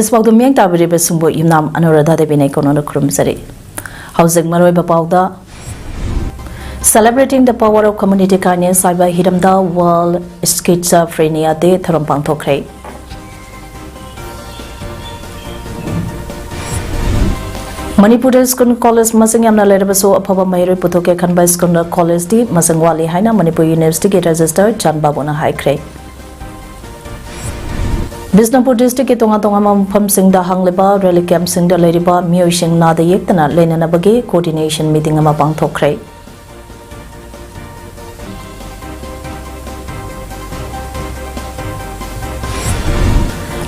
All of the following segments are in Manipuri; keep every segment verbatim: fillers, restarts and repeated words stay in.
ꯏꯁꯄꯥꯎꯗ ꯃꯤꯌꯦꯡ ꯇꯥꯕꯤꯔꯤꯕꯁꯤꯡꯕꯨ ꯌꯨꯝꯅꯥꯝ ꯑꯅꯨꯔꯥꯙꯥ ꯗꯦꯕꯤꯅ ꯏꯀꯣꯟꯅꯅ ꯈꯨꯔꯨꯝꯖꯔꯤ꯫ ꯍꯧꯖꯤꯛ ꯃꯔꯨꯑꯣꯏꯕ ꯄꯥꯎꯗ, Celebrating the Power of Community Kindness ꯍꯥꯏꯕ ꯍꯤꯔꯝꯗ World Schizophrenia Day ꯊꯧꯔꯝ ꯄꯥꯡꯊꯣꯛꯈ꯭ꯔꯦ꯫ ꯃꯅꯤꯄꯨꯔꯗ ꯁ꯭ꯀꯨꯜ ꯀꯣꯂꯦꯖ ꯃꯁꯤꯡ ꯌꯥꯝꯅ ꯂꯩꯔꯕꯁꯨ ꯑꯐꯕ ꯃꯍꯩꯔꯣꯏ ꯄꯨꯊꯣꯛꯀꯦ ꯈꯟꯕ ꯁ꯭ꯀꯨꯜ ꯀꯣꯂꯦꯖꯇꯤ ꯃꯁꯤꯡ ꯋꯥꯠꯂꯤ ꯍꯥꯏꯅ ꯃꯅꯤꯄꯨꯔ ꯌꯨꯅꯤꯚꯔꯁꯤꯇꯤꯒꯤ ꯔꯦꯖꯤꯁꯇ꯭ꯔꯥꯔ ꯆꯥꯟ ꯕꯥꯕꯨꯅ ꯍꯥꯏꯈ꯭ꯔꯦ꯫ ꯕꯤꯁꯅꯨꯄꯨꯔ ꯗꯤꯁꯇ꯭ꯔꯤꯛꯀꯤ ꯇꯣꯉꯥꯟ ꯇꯣꯉꯥꯟꯕ ꯃꯐꯝꯁꯤꯡꯗ ꯍꯥꯡꯂꯤꯕ ꯔꯤꯂꯤꯐ ꯀꯦꯝꯞꯁꯤꯡꯗ ꯂꯩꯔꯤꯕ ꯃꯤꯑꯣꯏꯁꯤꯡ ꯅꯥꯗ ꯌꯦꯛꯇꯅ ꯂꯩꯅꯅꯕꯒꯤ ꯀꯣꯑꯣꯔꯗꯤꯅꯦꯁꯟ ꯃꯤꯇꯤꯡ ꯑꯃ ꯄꯥꯡꯊꯣꯛꯈ꯭ꯔꯦ꯫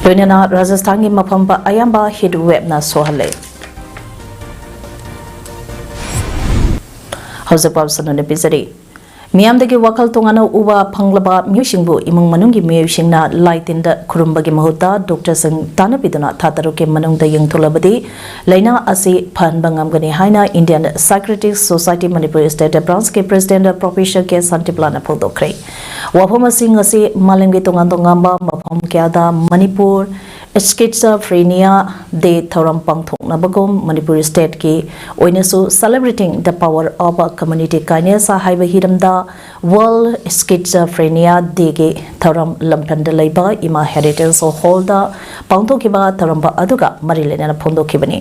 ꯂꯣꯏꯅꯅ ꯔꯥꯖꯁꯊꯥꯟꯒꯤ ꯃꯐꯝ ꯑꯌꯥꯝꯕ ꯍꯤꯠ ꯋꯦꯞꯅ ꯁꯣꯛꯍꯜꯂꯦ꯫ ꯍꯧꯖꯤꯛ ꯄꯥꯎ ꯁꯟꯗꯣꯛꯅ ꯄꯤꯖꯔꯤ꯫ ꯃꯤꯌꯥꯝꯗꯒꯤ ꯋꯥꯈꯜ ꯇꯣꯉꯥꯟꯅ ꯎꯕ ꯐꯪꯂꯕ ꯃꯤꯑꯣꯏꯁꯤꯡꯕꯨ ꯏꯃꯨꯡ ꯃꯅꯨꯡꯒꯤ ꯃꯤꯑꯣꯏꯁꯤꯡꯅ ꯂꯥꯏ ꯇꯤꯟꯗ ꯈꯨꯔꯨꯝꯕꯒꯤ ꯃꯍꯨꯠꯇ ꯗꯣꯛꯇꯔꯁꯤꯡ ꯇꯥꯟꯅꯕꯤꯗꯨꯅ ꯊꯥ ꯇꯔꯨꯛꯀꯤ ꯃꯅꯨꯡꯗ ꯌꯦꯡꯊꯣꯛꯂꯕꯗꯤ ꯂꯥꯏꯅꯥ ꯑꯁꯤ ꯐꯍꯟꯕ ꯉꯝꯒꯅꯤ ꯍꯥꯏꯅ Indian Psychiatric Society Manipur State Branch ꯀꯤ President Professor ꯀꯦ ꯁꯥꯟꯇꯤꯕꯂꯥꯅ ꯐꯣꯡꯗꯣꯛꯈ꯭ꯔꯦ꯫ ꯋꯥꯐꯝ ꯑꯁꯤ ꯉꯁꯤ ꯃꯥꯂꯦꯝꯒꯤ ꯇꯣꯉꯥꯟ ꯇꯣꯉꯥꯟꯕ ꯃꯐꯝ ꯀꯌꯥꯗ ꯃꯅꯤꯄꯨꯔ Schizophrenia Day ꯊꯧꯔꯝ ꯄꯥꯡꯊꯣꯛꯅꯕꯒꯨꯝ ꯃꯅꯤꯄꯨꯔ ꯁ꯭ꯇꯦꯠꯀꯤ ꯑꯣꯏꯅꯁꯨ Celebrating the Power of Community Kindness ꯍꯥꯏꯕ ꯍꯤꯔꯝꯗ World Schizophrenia Day ꯒꯤ ꯊꯧꯔꯝ ꯂꯝꯐꯦꯜꯗ ꯂꯩꯕ ꯏꯃꯥ ꯍꯦꯔꯤꯇꯦꯖ ꯍꯣꯜꯗ ꯄꯥꯡꯊꯣꯛꯈꯤꯕ ꯊꯧꯔꯝ ꯑꯗꯨꯒ ꯃꯔꯤ ꯂꯩꯅꯅ ꯐꯣꯡꯗꯣꯛꯈꯤꯕꯅꯤ꯫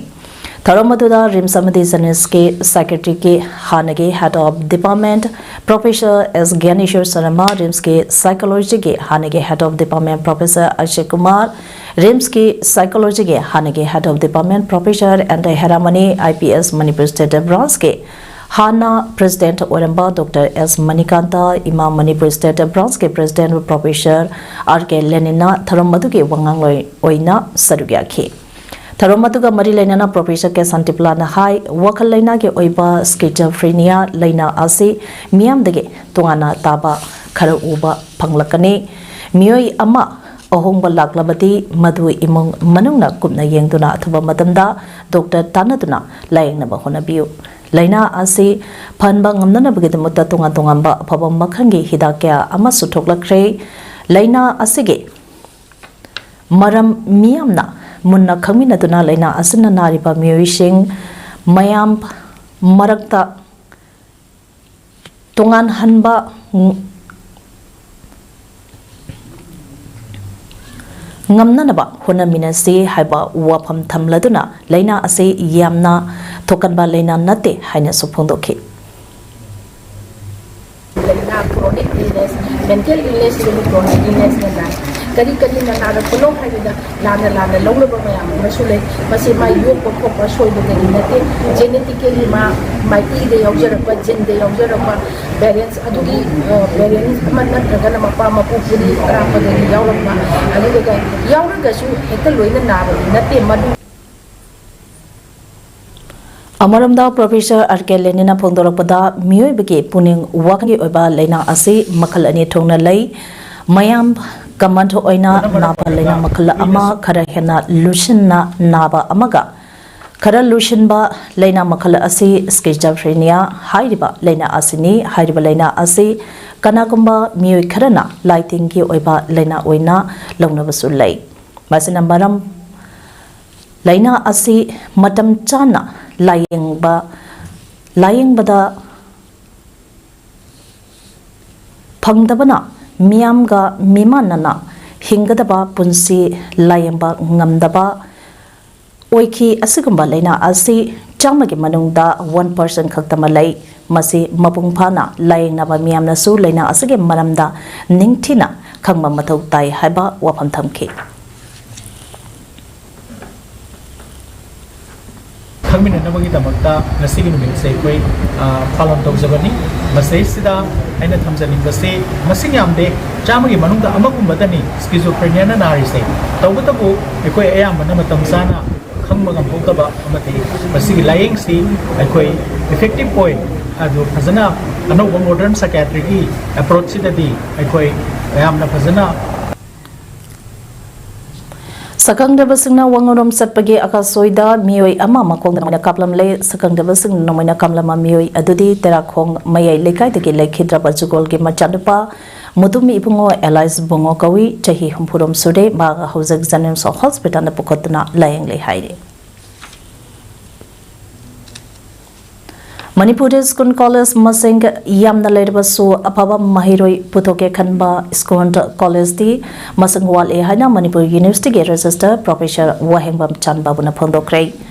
ꯊꯧꯔꯝ ꯑꯗꯨꯗ RIMS ꯑꯃꯗꯤ JNIMS ꯀꯤ psychiatry ꯒꯤ ꯍꯥꯟꯅꯒꯤ Head of Department Professor S ꯒ꯭ꯌꯥꯅꯦꯁꯣꯔ Sharma, RIMS ꯀꯤ psychology ꯒꯤ ꯍꯥꯟꯅꯒꯤ Head of Department Professor Ajay Kumar, RIMS ꯀꯤ psychology ꯒꯤ ꯍꯥꯟꯅꯒꯤ Head of Department Professor N ꯗꯥꯏ ꯍꯦꯔꯥꯃꯅꯤ, IPS Manipur State Branch ꯀꯤ ꯍꯥꯟꯅ President ꯑꯣꯏꯔꯝꯕ ꯗꯣꯛꯇꯔ ꯑꯦꯁ ꯃꯅꯤꯀꯥꯟꯇ, ꯏꯃꯥ ꯃꯅꯤꯄꯨꯔ State Branch ꯀꯤ President Professor ꯑꯥꯔ ꯀꯦ ꯂꯦꯅꯤꯟꯅ ꯊꯧꯔꯝ ꯑꯗꯨꯒꯤ ꯋꯥꯉꯥꯡꯂꯣꯏ ꯑꯣꯏꯅ ꯁꯔꯨꯛ ꯌꯥꯈꯤ꯫ ꯊꯧꯔꯝ ꯑꯗꯨꯒ ꯃꯔꯤ ꯂꯩꯅꯅ Professor ꯀꯦ ꯁꯥꯟꯇꯤꯕꯂꯥꯅ ꯍꯥꯏ, ꯋꯥꯈꯜ ꯂꯩꯅꯥꯒꯤ ꯑꯣꯏꯕ schizophrenia ꯂꯩꯅꯥ ꯑꯁꯤ ꯃꯤꯌꯥꯝꯗꯒꯤ ꯇꯣꯉꯥꯟꯅ ꯇꯥꯕ ꯈꯔ ꯎꯕ ꯐꯪꯂꯛꯀꯅꯤ꯫ ꯃꯤꯑꯣꯏ ꯑꯃ ꯑꯍꯣꯡꯕ ꯂꯥꯛꯂꯕꯗꯤ ꯃꯗꯨ ꯏꯃꯨꯡ ꯃꯅꯨꯡꯅ ꯀꯨꯞꯅ ꯌꯦꯡꯗꯨꯅ ꯑꯊꯨꯕ ꯃꯇꯝꯗ ꯗꯣꯛꯇꯔ ꯇꯥꯟꯅꯗꯨꯅ ꯂꯥꯌꯦꯡꯅꯕ ꯍꯣꯠꯅꯕꯤꯌꯨ꯫ ꯂꯥꯏꯅꯥ ꯑꯁꯤ ꯐꯍꯟꯕ ꯉꯝꯅꯅꯕꯒꯤꯗꯃꯛꯇ ꯇꯣꯉꯥꯟ ꯇꯣꯉꯥꯟꯕ ꯑꯐꯕ ꯃꯈꯜꯒꯤ ꯍꯤꯗꯥꯛ ꯀꯌꯥ ꯑꯃꯁꯨ ꯊꯣꯛꯂꯛꯈ꯭ꯔꯦ꯫ ꯂꯥꯏꯅꯥ ꯑꯁꯤꯒꯤ ꯃꯔꯝ ꯃꯤꯌꯥꯝꯅ ꯃꯨꯟꯅ ꯈꯪꯃꯤꯟꯅꯗꯨꯅ ꯂꯥꯏꯅꯥ ꯑꯁꯤꯅ ꯅꯥꯔꯤꯕ ꯃꯤꯑꯣꯏꯁꯤꯡ ꯃꯌꯥꯝ ꯃꯔꯛꯇ ꯇꯣꯉꯥꯟꯍꯟꯕ ꯉ-, ꯉꯝꯅꯅꯕ ꯍꯣꯠꯅꯃꯤꯟꯅꯁꯤ ꯍꯥꯏꯕ ꯋꯥꯐꯝ ꯊꯝꯂꯗꯨꯅ ꯂꯥꯏꯅꯥ ꯑꯁꯤ ꯌꯥꯝꯅ ꯊꯣꯛꯀꯟꯕ ꯂꯥꯏꯅꯥ ꯅꯠꯇꯦ ꯍꯥꯏꯅꯁꯨ ꯐꯣꯡꯗꯣꯛꯈꯤ꯫ ꯂꯥꯏꯅꯥ chronic illness, mental illness ꯁꯤꯁꯨ chronic illness ꯅ ꯅꯥꯏ꯫ ꯀꯔꯤ ꯀꯔꯤꯅ ꯅꯥꯔꯛꯄꯅꯣ ꯍꯥꯏꯕꯗ ꯂꯥꯟꯅ ꯂꯥꯟꯅ ꯂꯧꯔꯕ ꯃꯌꯥꯝ ꯑꯃꯁꯨ ꯂꯩ꯫ ꯃꯁꯤ ꯃꯥ ꯌꯣꯛꯄ ꯈꯣꯠꯄ ꯁꯣꯏꯕꯗꯒꯤ ꯅꯠꯇꯦ, genetically ꯃꯥ ꯃꯥꯏꯄꯤꯗ ꯌꯥꯎꯖꯔꯛꯄ, ꯖꯤꯟꯗ ꯌꯥꯎꯖꯔꯛꯄ, ꯚꯦꯔꯤꯌꯟꯁ ꯑꯗꯨꯒꯤ ꯚꯦꯔꯤꯌꯟꯁ ꯑꯃ ꯅꯠꯇ꯭ꯔꯒꯅ ꯃꯄꯥ ꯃꯄꯨ ꯄꯨꯔꯤ ꯑꯔꯥꯛꯄꯗꯒꯤ ꯌꯥꯎꯔꯛꯄ, ꯑꯗꯨꯒ ꯌꯥꯎꯔꯒꯁꯨ ꯍꯦꯛꯇ ꯂꯣꯏꯅ ꯅꯥꯕꯗꯤ ꯅꯠꯇꯦ꯫ ꯃꯗꯨ ꯑꯃꯔꯣꯝꯗ ꯄ꯭ꯔꯣꯐꯦꯁꯔ ꯑꯥꯔ ꯀꯦ ꯂꯦꯅꯤꯟꯅ ꯐꯣꯡꯗꯣꯔꯛꯄꯗ ꯃꯤꯑꯣꯏꯕꯒꯤ ꯄꯨꯛꯅꯤꯡ ꯋꯥꯈꯜꯒꯤ ꯑꯣꯏꯕ ꯂꯥꯏꯅꯥ ꯑꯁꯤ ꯃꯈꯜ ꯑꯅꯤ ꯊꯣꯛꯅ ꯂꯩ꯫ ꯃꯌꯥꯝ ꯀꯃꯟ ꯑꯣꯏꯅ ꯅꯥꯕ ꯂꯥꯏꯅꯥ ꯃꯈꯜ ꯑꯃ, ꯈꯔ ꯍꯦꯟꯅ ꯂꯨꯁꯤꯟꯅ ꯅꯥꯕ ꯑꯃꯒ꯫ ꯈꯔ ꯂꯨꯁꯤꯟꯕ ꯂꯥꯏꯅꯥ ꯃꯈꯜ ꯑꯁꯤ schizophrenia ꯍꯥꯏꯔꯤꯕ ꯂꯥꯏꯅꯥ ꯑꯁꯤꯅꯤ꯫ ꯍꯥꯏꯔꯤꯕ ꯂꯥꯏꯅꯥ ꯑꯁꯤ ꯀꯅꯥꯒꯨꯝꯕ ꯃꯤꯑꯣꯏ ꯈꯔꯅ ꯂꯥꯏꯇꯤꯟꯒꯤ ꯑꯣꯏꯕ ꯂꯥꯏꯅꯥ ꯑꯣꯏꯅ ꯂꯧꯅꯕꯁꯨ ꯂꯩ꯫ ꯃꯁꯤꯅ ꯃꯔꯝ ꯂꯥꯏꯅꯥ ꯑꯁꯤ ꯃꯇꯝ ꯆꯥꯅ ꯂꯥꯌꯦꯡꯕ, ꯂꯥꯌꯦꯡꯕꯗ ꯐꯪꯗꯕꯅ ꯃꯤꯌꯥꯝꯒ ꯃꯤꯃꯥꯟꯅꯅ ꯍꯤꯡꯒꯗꯕ ꯄꯨꯟꯁꯤ ꯂꯥꯌꯦꯡꯕ ꯉꯝꯗꯕ ꯑꯣꯏꯈꯤ꯫ ꯑꯁꯤꯒꯨꯝꯕ ꯂꯥꯏꯅꯥ ꯑꯁꯤ ꯆꯥꯝꯃꯒꯤ ꯃꯅꯨꯡꯗ one percent ꯈꯛꯇꯃꯛ ꯂꯩ꯫ ꯃꯁꯤ ꯃꯄꯨꯡ ꯐꯥꯅ ꯂꯥꯌꯦꯡꯅꯕ ꯃꯤꯌꯥꯝꯅꯁꯨ ꯂꯥꯏꯅꯥ ꯑꯁꯤꯒꯤ ꯃꯔꯝꯗ ꯅꯤꯡꯊꯤꯅ ꯈꯪꯕ ꯃꯊꯧ ꯇꯥꯏ ꯍꯥꯏꯕ ꯋꯥꯐꯝ ꯊꯝꯈꯤ꯫ ꯈꯪꯃꯤꯟꯅꯅꯕꯒꯤꯗꯃꯛꯇ ꯉꯁꯤꯒꯤ ꯅꯨꯃꯤꯠꯁꯦ ꯑꯩꯈꯣꯏ, ꯑ, ꯄꯥꯂꯟ ꯇꯧꯖꯕꯅꯤ꯫ ꯃꯁꯤꯗꯩꯁꯤꯗ ꯑꯩꯅ ꯊꯝꯖꯅꯤꯡꯕꯁꯤ ꯃꯁꯤꯡ ꯌꯥꯝꯗꯦ, ꯆꯥꯝꯃꯒꯤ ꯃꯅꯨꯡꯗ ꯑꯃꯒꯨꯝꯕꯗꯅꯤ schizophrenia ꯅ ꯅꯥꯔꯤꯁꯦ꯫ ꯇꯧꯕꯇꯕꯨ ꯑꯩꯈꯣꯏ ꯑꯌꯥꯝꯕꯅ ꯃꯇꯝ ꯆꯥꯅ ꯈꯪꯕ ꯉꯝꯍꯧꯗꯕ ꯑꯃꯗꯤ ꯃꯁꯤꯒꯤ ꯂꯥꯌꯦꯡꯁꯤ ꯑꯩꯈꯣꯏ effective ꯑꯣꯏ, ꯑꯗꯨ ꯐꯖꯅ ꯑꯅꯧꯕ modern psychiatry ꯒꯤ approach ꯁꯤꯗꯗꯤ ꯑꯩꯈꯣꯏ ꯌꯥꯝꯅ ꯐꯖꯅ ꯇꯈꯪꯗꯕꯁꯤꯡꯅ ꯋꯥꯉꯨꯔꯨꯝ ꯆꯠꯄꯒꯤ ꯑꯀꯥꯁꯣꯏꯗ ꯃꯤꯑꯣꯏ ꯑꯃ ꯃꯈꯣꯡꯗ ꯅꯣꯡꯃꯩꯅ ꯀꯥꯞꯂꯝꯂꯦ꯫ ꯁꯛꯈꯪꯗꯕꯁꯤꯡꯅ ꯅꯣꯡꯃꯩꯅ ꯀꯥꯞꯂꯝꯕ ꯃꯤꯑꯣꯏ ꯑꯗꯨꯗꯤ ꯇꯦꯔꯥꯈꯣꯡ ꯃꯌꯥꯏ ꯂꯩꯀꯥꯏꯗꯒꯤ ꯂꯩꯈꯤꯗ꯭ꯔꯕ ꯖꯨꯒꯣꯜꯒꯤ ꯃꯆꯥꯅꯨꯄꯥ ꯃꯨꯇꯨꯝ ꯏꯕꯨꯡꯉꯣ ꯑꯦꯂꯥꯏꯁ ꯕꯨꯡꯉꯣ ꯀꯧꯏ꯫ ꯆꯍꯤ ꯍꯨꯝꯐꯨꯔꯣꯝ ꯁꯨꯔꯦ꯫ ꯃꯍꯥꯛ ꯍꯧꯖꯤꯛ ꯖꯦꯅꯤꯝꯁ ꯍꯣꯁꯄꯤꯇꯥꯜꯗ ꯄꯨꯈꯠꯇꯨꯅ ꯂꯥꯌꯦꯡꯂꯤ ꯍꯥꯏꯔꯤ꯫ ꯃꯅꯤꯄꯨꯔꯗ ꯁ꯭ꯀꯨꯜ ꯀꯣꯂꯦꯖ ꯃꯁꯤꯡ ꯌꯥꯝꯅ ꯂꯩꯔꯕꯁꯨ ꯑꯐꯕ ꯃꯍꯩꯔꯣꯏ ꯄꯨꯊꯣꯛꯀꯦ ꯈꯟꯕ ꯁ꯭ꯀꯨꯜ ꯀꯣꯂꯦꯖꯇꯤ ꯃꯁꯤꯡ ꯋꯥꯠꯂꯤ ꯍꯥꯏꯅ ꯃꯅꯤꯄꯨꯔ ꯌꯨꯅꯤꯚꯔꯁꯤꯇꯤꯒꯤ ꯔꯦꯖꯤꯁꯇꯔ ꯄ꯭ꯔꯣꯐꯦꯁꯔ ꯋꯥꯍꯦꯡꯕꯝ ꯆꯥꯟꯕꯥꯕꯨꯅ ꯐꯣꯡꯗꯣꯛꯈ꯭ꯔꯦ꯫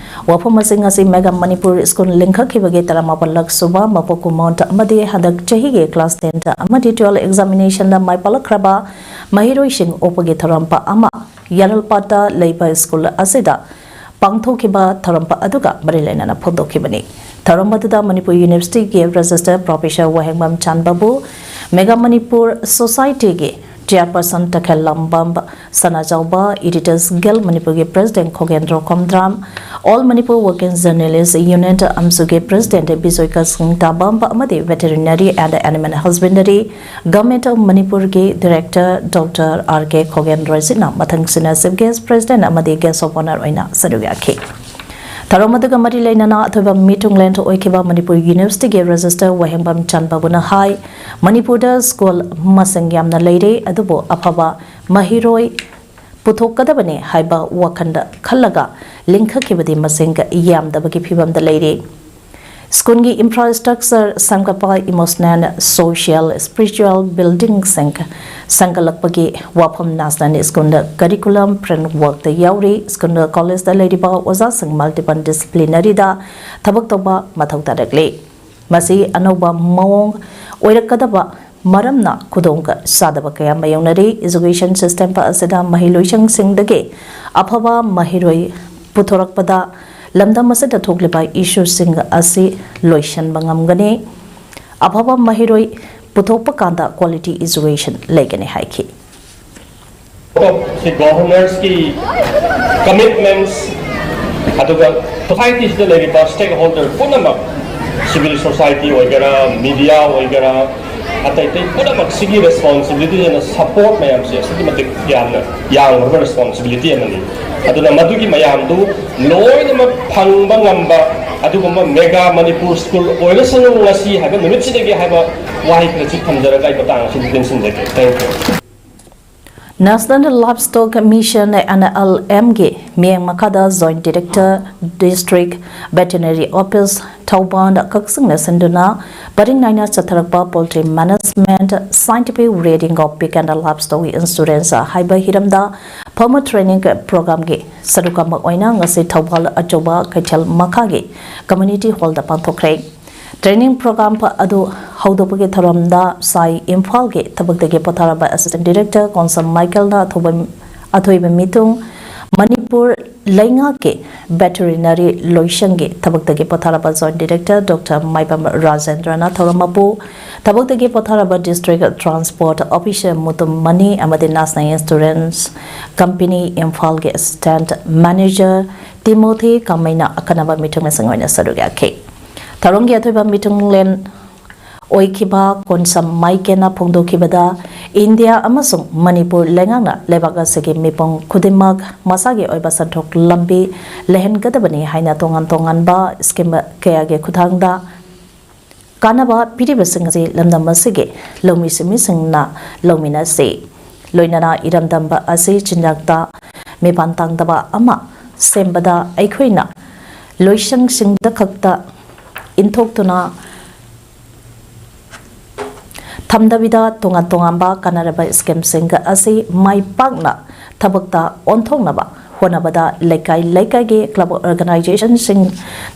ꯋꯥꯐꯝ ꯑꯁꯤꯡ ꯑꯁꯤ ꯃꯦꯒꯥ ꯃꯅꯤꯄꯨꯔ ꯁ꯭ꯀꯨꯜ ꯂꯤꯡꯈꯠꯈꯤꯕꯒꯤ ꯇꯔꯥꯃꯥꯄꯜꯂꯛ ꯁꯨꯕ ꯃꯄꯣꯛ ꯀꯨꯝꯑꯣꯟ ꯑꯃꯗꯤ ꯍꯟꯗꯛ ꯆꯍꯤꯒꯤ ꯀ꯭ꯂꯥꯁ ꯇꯦꯟ ꯑꯃꯗꯤ ꯇꯨꯋꯦꯜꯐ ꯑꯦꯛꯖꯥꯃꯤꯅꯦꯁꯟꯗ ꯃꯥꯏ ꯄꯥꯛꯂꯛꯈ꯭ꯔꯕ ꯃꯍꯩꯔꯣꯏꯁꯤꯡ ꯑꯣꯛꯄꯒꯤ ꯊꯧꯔꯝ ꯑꯃ ꯌꯥꯔꯜꯄꯥꯠꯇ ꯂꯩꯕ ꯁ꯭ꯀꯨꯜ ꯑꯁꯤꯗ ꯄꯥꯡꯊꯣꯛꯈꯤꯕ ꯊꯧꯔꯝ ꯑꯗꯨꯒ ꯃꯔꯤ ꯂꯩꯅꯅ ꯐꯣꯡꯗꯣꯛꯈꯤꯕꯅꯤ꯫ ꯊꯧꯔꯝ ꯑꯗꯨꯗ ꯃꯅꯤꯄꯨꯔ ꯌꯨꯅꯤꯚꯔꯁꯤꯇꯤꯒꯤ ꯔꯦꯖꯤꯁꯇꯔ ꯄ꯭ꯔꯣꯐꯦꯁꯔ ꯋꯥꯍꯦꯡꯕꯝ ꯆꯥꯟꯕꯕꯨ, ꯃꯦꯒꯥ ꯃꯅꯤꯄꯨꯔ ꯁꯣꯁꯥꯏꯇꯤꯒꯤ chairperson Takhellambam Sanajaoba, editors guild ꯃꯅꯤꯄꯨꯔꯒꯤ president Khogendro Khomdram, all Manipur working journalists union, ꯑꯝꯁꯨꯒꯤ ꯄ꯭ꯔꯦꯁꯤꯗꯦꯟ ꯕꯤꯖꯣꯏ ꯀꯁꯤꯡ ꯇꯥꯕꯝ ꯑꯃꯗꯤ veterinary and animal husbandry, government of ꯃꯅꯤꯄꯨꯔꯒꯤ director doctor R K Khogen ꯔꯣꯏꯖꯤꯠꯅ ꯃꯊꯪꯁꯤꯅ ꯆꯤꯐ ꯒꯦꯁ꯭ꯠ ꯄ꯭ꯔꯦꯁꯤꯗꯦꯟꯠ ꯑꯃꯗꯤ ꯒꯦꯁ꯭ꯠ ꯑꯣꯐ ꯑꯣꯅꯔ ꯑꯣꯏꯅ ꯁꯔꯨꯛ ꯌꯥꯈꯤ꯫ ꯊꯧꯔꯝ ꯑꯗꯨꯒ ꯃꯔꯤ ꯂꯩꯅꯅ ꯑꯊꯣꯏꯕ ꯃꯤꯊꯨꯡꯂꯦꯟ ꯑꯣꯏꯈꯤꯕ ꯃꯅꯤꯄꯨꯔ ꯌꯨꯅꯤꯚꯔꯁꯤꯇꯤꯒꯤ ꯔꯦꯖꯤꯁꯇꯔ ꯋꯥꯍꯦꯡꯕꯝ ꯆꯥꯟꯕꯕꯨꯅ ꯍꯥꯏ, ꯃꯅꯤꯄꯨꯔꯗ ꯁ꯭ꯀꯨꯜ ꯃꯁꯤꯡ ꯌꯥꯝꯅ ꯂꯩꯔꯦ, ꯑꯗꯨꯕꯨ ꯑꯐꯕ ꯃꯍꯩꯔꯣꯏ ꯄꯨꯊꯣꯛꯀꯗꯕꯅꯤ ꯍꯥꯏꯕ ꯋꯥꯈꯜꯗ ꯈꯜꯂꯒ ꯂꯤꯡꯈꯠꯈꯤꯕꯗꯤ ꯃꯁꯤꯡ ꯌꯥꯝꯗꯕꯒꯤ ꯐꯤꯕꯝꯗ ꯂꯩꯔꯦ꯫ ꯁ꯭ꯀꯨꯜꯒꯤ ꯏꯟꯐ꯭ꯔꯥꯁ꯭ꯇ꯭ꯔꯛꯆꯔ ꯁꯦꯝꯒꯠꯄ, ꯏꯃꯣꯁꯅꯦꯜ, ꯁꯣꯁꯤꯌꯦꯜ, ꯁ꯭ꯄꯤꯔꯤꯆꯨꯋꯦꯜ ꯕꯤꯜꯗꯤꯡꯁꯤꯡ ꯁꯦꯝꯒꯠꯂꯛꯄꯒꯤ ꯋꯥꯐꯝ ꯅꯦꯁꯅꯦꯜ ꯁ꯭ꯀꯨꯜ ꯀꯔꯤꯀꯨꯂꯝ ꯐ꯭ꯔꯦꯝꯋꯔꯛꯇ ꯌꯥꯎꯔꯤ꯫ ꯁ꯭ꯀꯨꯜ ꯀꯣꯂꯦꯖꯇ ꯂꯩꯔꯤꯕ ꯑꯣꯖꯥꯁꯤꯡ ꯃꯜꯇꯤꯄꯜ ꯗꯤꯁꯤꯄ꯭ꯂꯤꯅꯔꯤꯗ ꯊꯕꯛ ꯇꯧꯕ ꯃꯊꯧ ꯇꯥꯔꯛꯂꯤ꯫ ꯃꯁꯤ ꯑꯅꯧꯕ ꯃꯑꯣꯡ ꯑꯣꯏꯔꯛꯀꯗꯕ ꯃꯔꯝꯅ ꯈꯨꯗꯣꯡ ꯆꯥꯗꯕ ꯀꯌꯥ ꯃꯥꯌꯣꯛꯅꯔꯤ꯫ ꯏꯖꯨꯀꯦꯁꯟ ꯁꯤꯁꯇꯦꯝ ꯑꯁꯤꯗ ꯃꯍꯩꯂꯣꯏꯁꯪꯁꯤꯡꯗꯒꯤ ꯑꯐꯕ ꯃꯍꯩꯔꯣꯏ ꯄꯨꯊꯣꯔꯛꯄꯗ ꯂꯝꯗꯝ ꯑꯁꯤꯗ ꯊꯣꯛꯂꯤꯕ ꯏꯁꯨꯁꯤꯡ ꯑꯁꯤ ꯂꯣꯏꯁꯤꯟꯕ ꯉꯝꯒꯅꯤ꯫ ꯑꯐꯕ ꯃꯍꯩꯔꯣꯏ ꯄꯨꯊꯣꯛꯄ ꯀꯥꯟꯗ ꯀ꯭ꯋꯥꯂꯤꯇꯤ ꯏꯖꯨꯀꯦꯁꯟ ꯂꯩꯒꯅꯤ ꯍꯥꯏꯈꯤ꯫ ꯁꯤ ꯒꯚꯔꯅꯔꯁꯀꯤ ꯀꯃꯤꯠꯃꯦꯟꯠꯁ, ꯑꯗꯨꯒ ꯁꯣꯁꯥꯏꯇꯤꯁꯤꯗ ꯂꯩꯔꯤꯕ ꯁ꯭ꯇꯦꯛ ꯍꯣꯜꯗꯔ ꯄꯨꯝꯅꯃꯛ, ꯁꯤꯚꯤꯜ ꯁꯣꯁꯥꯏꯇꯤ ꯑꯣꯏꯒꯦꯔꯥ, ꯃꯤꯗꯤꯌꯥ ꯑꯣꯏꯒꯦꯔꯥ, ꯑꯇꯩ ꯑꯇꯩ ꯄꯨꯝꯅꯃꯛꯁꯤꯒꯤ ꯔꯦꯁꯄꯣꯟꯁꯤꯕꯤꯂꯤꯇꯤ ꯑꯣꯏꯅ ꯁꯄꯣꯔꯠ ꯃꯌꯥꯝꯁꯦ ꯑꯁꯨꯛꯀꯤ ꯃꯇꯤꯛ ꯌꯥꯝꯅ ꯌꯥꯝꯈ꯭ꯔꯕ ꯔꯦꯁꯄꯣꯟꯁꯤꯕꯤꯂꯤꯇꯤ ꯑꯃꯅꯤ꯫ ꯑꯗꯨꯅ ꯃꯗꯨꯒꯤ ꯃꯌꯥꯝꯗꯨ ꯂꯣꯏꯅꯃꯛ ꯐꯪꯕ ꯉꯝꯕ ꯑꯗꯨꯒꯨꯝꯕ ꯃꯦꯒꯥ ꯃꯅꯤꯄꯨꯔ ꯁ꯭ꯀꯨꯜ ꯑꯣꯏꯔꯁꯅꯨ ꯉꯁꯤ ꯍꯥꯏꯕ ꯅꯨꯃꯤꯠꯁꯤꯗꯒꯤ ꯍꯥꯏꯕ ꯋꯥꯍꯩ ꯈꯔꯁꯤ ꯊꯝꯖꯔꯒ ꯑꯩ ꯃꯇꯥꯡ ꯑꯁꯤꯗ ꯇꯦꯟꯁꯤꯟꯖꯒꯦ꯫ Thank you. National Livestock Mission, N L M ꯒꯤ ꯃꯤꯠꯌꯦꯡ ꯃꯈꯥꯗ Joint Director, District Veterinary Office, Thoubal ꯀꯛꯆꯤꯡꯅ ꯁꯤꯟꯗꯨꯅ ꯄꯔꯤꯡ ꯅꯥꯏꯅ ꯆꯠꯊꯔꯛꯄ Poultry Management, Scientific Rearing of Pig and Livestock Insurance ꯍꯥꯏꯕ ꯍꯤꯔꯝꯗ Farmer Training Programꯒꯤ ꯁꯔꯨꯛ ꯑꯃ ꯑꯣꯏꯅ ꯉꯁꯤ ꯊꯧꯕꯥꯜ ꯑꯆꯧꯕ ꯀꯩꯊꯦꯜ ꯃꯈꯥꯒꯤ Community Hallꯗ ꯄꯥꯡꯊꯣꯛꯈ꯭ꯔꯦ꯫ Training program ꯑꯗꯨ ꯍꯧꯗꯣꯛꯄꯒꯤ ꯊꯧꯔꯝꯗ ꯁꯥꯏ ꯏꯝꯐꯥꯜꯒꯤ ꯊꯕꯛꯇꯒꯤ ꯄꯣꯊꯥꯔꯕ Assistant Director ꯀꯣꯟꯁꯝ ꯃꯥꯏꯀꯦꯜꯅ ꯑꯊꯧꯕ-, ꯑꯊꯣꯏꯕ ꯃꯤꯊꯨꯡ, ꯃꯅꯤꯄꯨꯔ ꯂꯩꯉꯥꯛꯀꯤ Veterinary ꯂꯣꯏꯁꯪꯒꯤ ꯊꯕꯛꯇꯒꯤ ꯄꯣꯊꯥꯔꯕ Joint Director Doctor ꯃꯥꯏꯕꯝ ꯔꯥꯖꯦꯟꯗ꯭ꯔꯅ ꯊꯧꯔꯝ ꯃꯄꯨ, ꯊꯕꯛꯇꯒꯤ ꯄꯣꯊꯥꯔꯕ District Transport Officer Mutum money ꯑꯃꯗꯤ National Insurance Company ꯏꯝꯐꯥꯜꯒꯤ Assistant Manager ꯇꯤꯃꯣꯊꯤ ꯀꯥꯃꯩꯅ ꯑꯈꯟꯅꯕ ꯃꯤꯊꯨꯡꯂꯦꯟꯁꯤꯡ ꯑꯣꯏꯅ ꯁꯔꯨꯛ ꯌꯥꯈꯤ꯫ ꯊꯧꯔꯝꯒꯤ ꯑꯊꯣꯏꯕ ꯃꯤꯊꯨꯡꯂꯦꯟ ꯑꯣꯏꯈꯤꯕ ꯀꯣꯟꯁꯝ ꯃꯥꯏꯀꯦꯟꯅ ꯐꯣꯡꯗꯣꯛꯈꯤꯕꯗ, ꯏꯟꯗꯤꯌꯥ ꯑꯃꯁꯨꯡ ꯃꯅꯤꯄꯨꯔ ꯂꯩꯉꯥꯛꯅ ꯂꯩꯕꯥꯛ ꯑꯁꯤꯒꯤ ꯃꯤꯄꯨꯝ ꯈꯨꯗꯤꯡꯃꯛ ꯃꯁꯥꯒꯤ ꯑꯣꯏꯕ ꯁꯦꯟꯊꯣꯛ ꯂꯝꯕꯤ ꯂꯩꯍꯟꯒꯗꯕꯅꯤ ꯍꯥꯏꯅ ꯇꯣꯉꯥꯟ ꯇꯣꯉꯥꯟꯕ scheme ꯀꯌꯥꯒꯤ ꯈꯨꯠꯊꯥꯡꯗ ꯀꯥꯟꯅꯕ ꯄꯤꯔꯤꯕꯁꯤꯡ ꯑꯁꯤ ꯂꯝꯗꯝ ꯑꯁꯤꯒꯤ ꯂꯧꯃꯤ ꯁꯤꯟꯃꯤꯁꯤꯡꯅ ꯂꯧꯃꯤꯟꯅꯁꯤ꯫ ꯂꯣꯏꯅꯅ ꯏꯔꯝꯗꯝꯕ ꯑꯁꯤ ꯆꯤꯟꯖꯥꯛꯇ ꯃꯤꯄꯥꯟ ꯇꯥꯡꯗꯕ ꯑꯃ ꯁꯦꯝꯕꯗ ꯑꯩꯈꯣꯏꯅ ꯂꯣꯏꯁꯪꯁꯤꯡꯗ ꯈꯛꯇ ꯏꯟꯊꯣꯛꯇꯨꯅ ꯊꯝꯗꯕꯤꯗ ꯇꯣꯉꯥꯟ ꯇꯣꯉꯥꯟꯕ ꯀꯥꯟꯅꯔꯕ schemeꯁꯤꯡ ꯑꯁꯤ ꯃꯥꯏ ꯄꯥꯛꯅ ꯊꯕꯛꯇ ꯑꯣꯟꯊꯣꯛꯅꯕ ꯍꯣꯠꯅꯕꯗ ꯂꯩꯀꯥꯏ ꯂꯩꯀꯥꯏꯒꯤ club organizationꯁꯤꯡ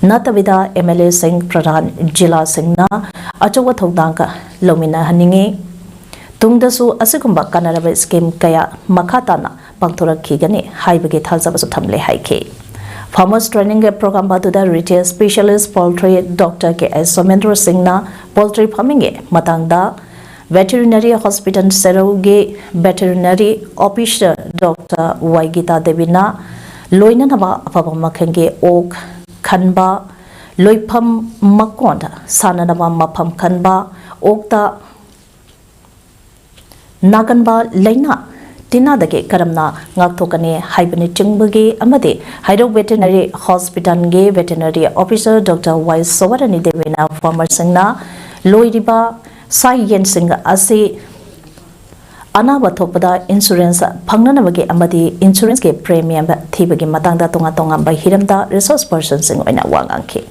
ꯅꯠꯇꯕꯤꯗ MLAꯁꯤꯡ, ꯄ꯭ꯔꯙꯥꯟ ꯖꯤꯂꯥꯁꯤꯡꯅ ꯑꯆꯧꯕ ꯊꯧꯗꯥꯡ ꯂꯧꯃꯤꯟꯅꯍꯟꯅꯤꯡꯏ꯫ ꯇꯨꯡꯗꯁꯨ ꯑꯁꯤꯒꯨꯝꯕ ꯀꯥꯟꯅꯔꯕ scheme ꯀꯌꯥ ꯃꯈꯥ ꯇꯥꯅ ꯄꯥꯡꯊꯣꯔꯛꯈꯤꯒꯅꯤ ꯍꯥꯏꯕꯒꯤ ꯊꯥꯖꯕꯁꯨ ꯊꯝꯂꯦ ꯍꯥꯏꯈꯤ꯫ Farmers Training Program ꯑꯗꯨꯗ Retail Specialist Poultry Doctor K S ꯁꯣꯃꯦꯟꯗ꯭ꯔ ꯁꯤꯡꯅ poultry farmingꯒꯤ ꯃꯇꯥꯡꯗ, Veterinary Hospital ꯁꯦꯔꯧꯒꯤ Veterinary Officer Doctor ꯋꯥꯏꯒꯤꯇꯥ ꯗꯦꯕꯤꯅ ꯂꯣꯏꯅꯅꯕ ꯑꯐꯕ ꯃꯈꯜꯒꯤ ꯑꯣꯛ ꯈꯟꯕ, ꯂꯣꯏꯐꯝ ꯃꯀꯣꯟꯗ ꯁꯥꯟꯅꯅꯕ ꯃꯐꯝ ꯈꯟꯕ, ꯑꯣꯛꯇ ꯅꯥꯒꯟꯕ ꯂꯥꯏꯅꯥ ꯇꯤꯟꯅꯗꯒꯤ ꯀꯔꯝꯅ ꯉꯥꯛꯊꯣꯛꯀꯅꯤ ꯍꯥꯏꯕꯅꯆꯤꯡꯕꯒꯤ ꯑꯃꯗꯤ ꯍꯩꯔꯧ ꯚꯦꯇꯤꯅꯔꯤ ꯍꯣꯁꯄꯤꯇꯥꯜꯒꯤ ꯚꯦꯇꯤꯅꯔꯤ ꯑꯣꯐꯤꯁꯥꯔ ꯗꯣꯛꯇꯔ ꯋꯥꯏ ꯁꯣꯚꯥꯔꯥꯅꯤ ꯗꯦꯕꯤꯅ ꯐꯥꯔꯃꯔꯁꯤꯡꯅ ꯂꯣꯏꯔꯤꯕ ꯁꯥ ꯌꯦꯟꯁꯤꯡ ꯑꯁꯤ ꯑꯅꯥꯕ ꯊꯣꯛꯄꯗ ꯏꯟꯁꯨꯔꯦꯟꯁ ꯐꯪꯅꯅꯕꯒꯤ ꯑꯃꯗꯤ ꯏꯟꯁꯨꯔꯦꯟꯁꯀꯤ ꯄ꯭ꯔꯤꯃꯤꯌꯝ ꯊꯤꯕꯒꯤ ꯃꯇꯥꯡꯗ ꯇꯣꯉꯥꯟ ꯇꯣꯉꯥꯟꯕ ꯍꯤꯔꯝꯗ ꯔꯤꯁꯣꯔꯁ ꯄꯔꯁꯟꯁꯤꯡ ꯑꯣꯏꯅ ꯋꯥ ꯉꯥꯡꯈꯤ꯫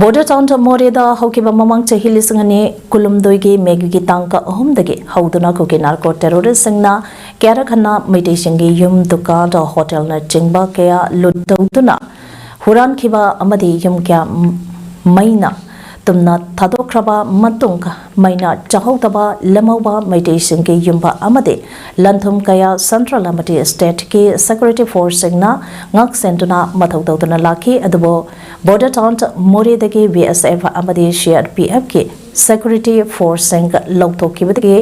ꯕꯣꯔꯗꯔ ꯇꯥꯎꯟ ꯃꯣꯔꯦꯗ ꯍꯧꯈꯤꯕ ꯃꯃꯥꯡ ꯆꯍꯤ ꯂꯤꯁꯤꯡ ꯑꯅꯤ ꯀꯨꯟꯍꯨꯝꯗꯣꯏꯒꯤ ꯃꯦꯒꯤ ꯇꯥꯡ ꯑꯍꯨꯝꯗꯒꯤ ꯍꯧꯗꯨꯅ ꯀꯨꯀꯤ ꯅꯥꯔꯀꯣ ꯇꯦꯔꯣꯔꯤꯁꯁꯤꯡꯅ ꯀꯌꯥꯔꯛ ꯍꯟꯅ ꯃꯩꯇꯩꯁꯤꯡꯒꯤ ꯌꯨꯝ, ꯗꯨꯀꯥꯟ, ꯍꯣꯇꯦꯜꯅꯆꯤꯡꯕ ꯀꯌꯥ ꯂꯨꯠ ꯇꯧꯗꯨꯅ ꯍꯨꯔꯥꯟꯈꯤꯕ ꯑꯃꯗꯤ ꯌꯨꯝ ꯀꯌꯥ ꯃꯩꯅ ꯇꯨꯝꯅ ꯊꯥꯗꯣꯛꯈ꯭ꯔꯕ ꯃꯇꯨꯡ ꯃꯩꯅ ꯆꯥꯍꯧꯗꯕ ꯂꯦꯝꯍꯧꯕ ꯃꯩꯇꯩꯁꯤꯡꯒꯤ ꯌꯨꯝꯕ ꯑꯃꯗꯤ ꯂꯟꯊꯨꯝ ꯀꯌꯥ ꯁꯦꯟꯇ꯭ꯔꯦꯜ ꯑꯃꯗꯤ ꯁ꯭ꯇꯦꯠꯀꯤ ꯁꯦꯀ꯭ꯌꯨꯔꯤꯇꯤ ꯐꯣꯔꯁꯁꯤꯡꯅ ꯉꯥꯛ ꯁꯦꯟꯗꯨꯅ ꯃꯊꯧ ꯇꯧꯗꯨꯅ ꯂꯥꯛꯈꯤ꯫ ꯑꯗꯨꯕꯨ ꯕꯣꯔꯗꯔ ꯇꯥꯎꯟ ꯃꯣꯔꯦꯗꯒꯤ ꯕꯤ ꯑꯦꯁ ꯑꯦꯐ ꯑꯃꯗꯤ ꯁꯤ ꯑꯥꯔ ꯄꯤ ꯑꯦꯐꯀꯤ ꯁꯦꯀ꯭ꯌꯨꯔꯤꯇꯤ ꯐꯣꯔꯁꯁꯤꯡ ꯂꯧꯊꯣꯛꯈꯤꯕꯗꯒꯤ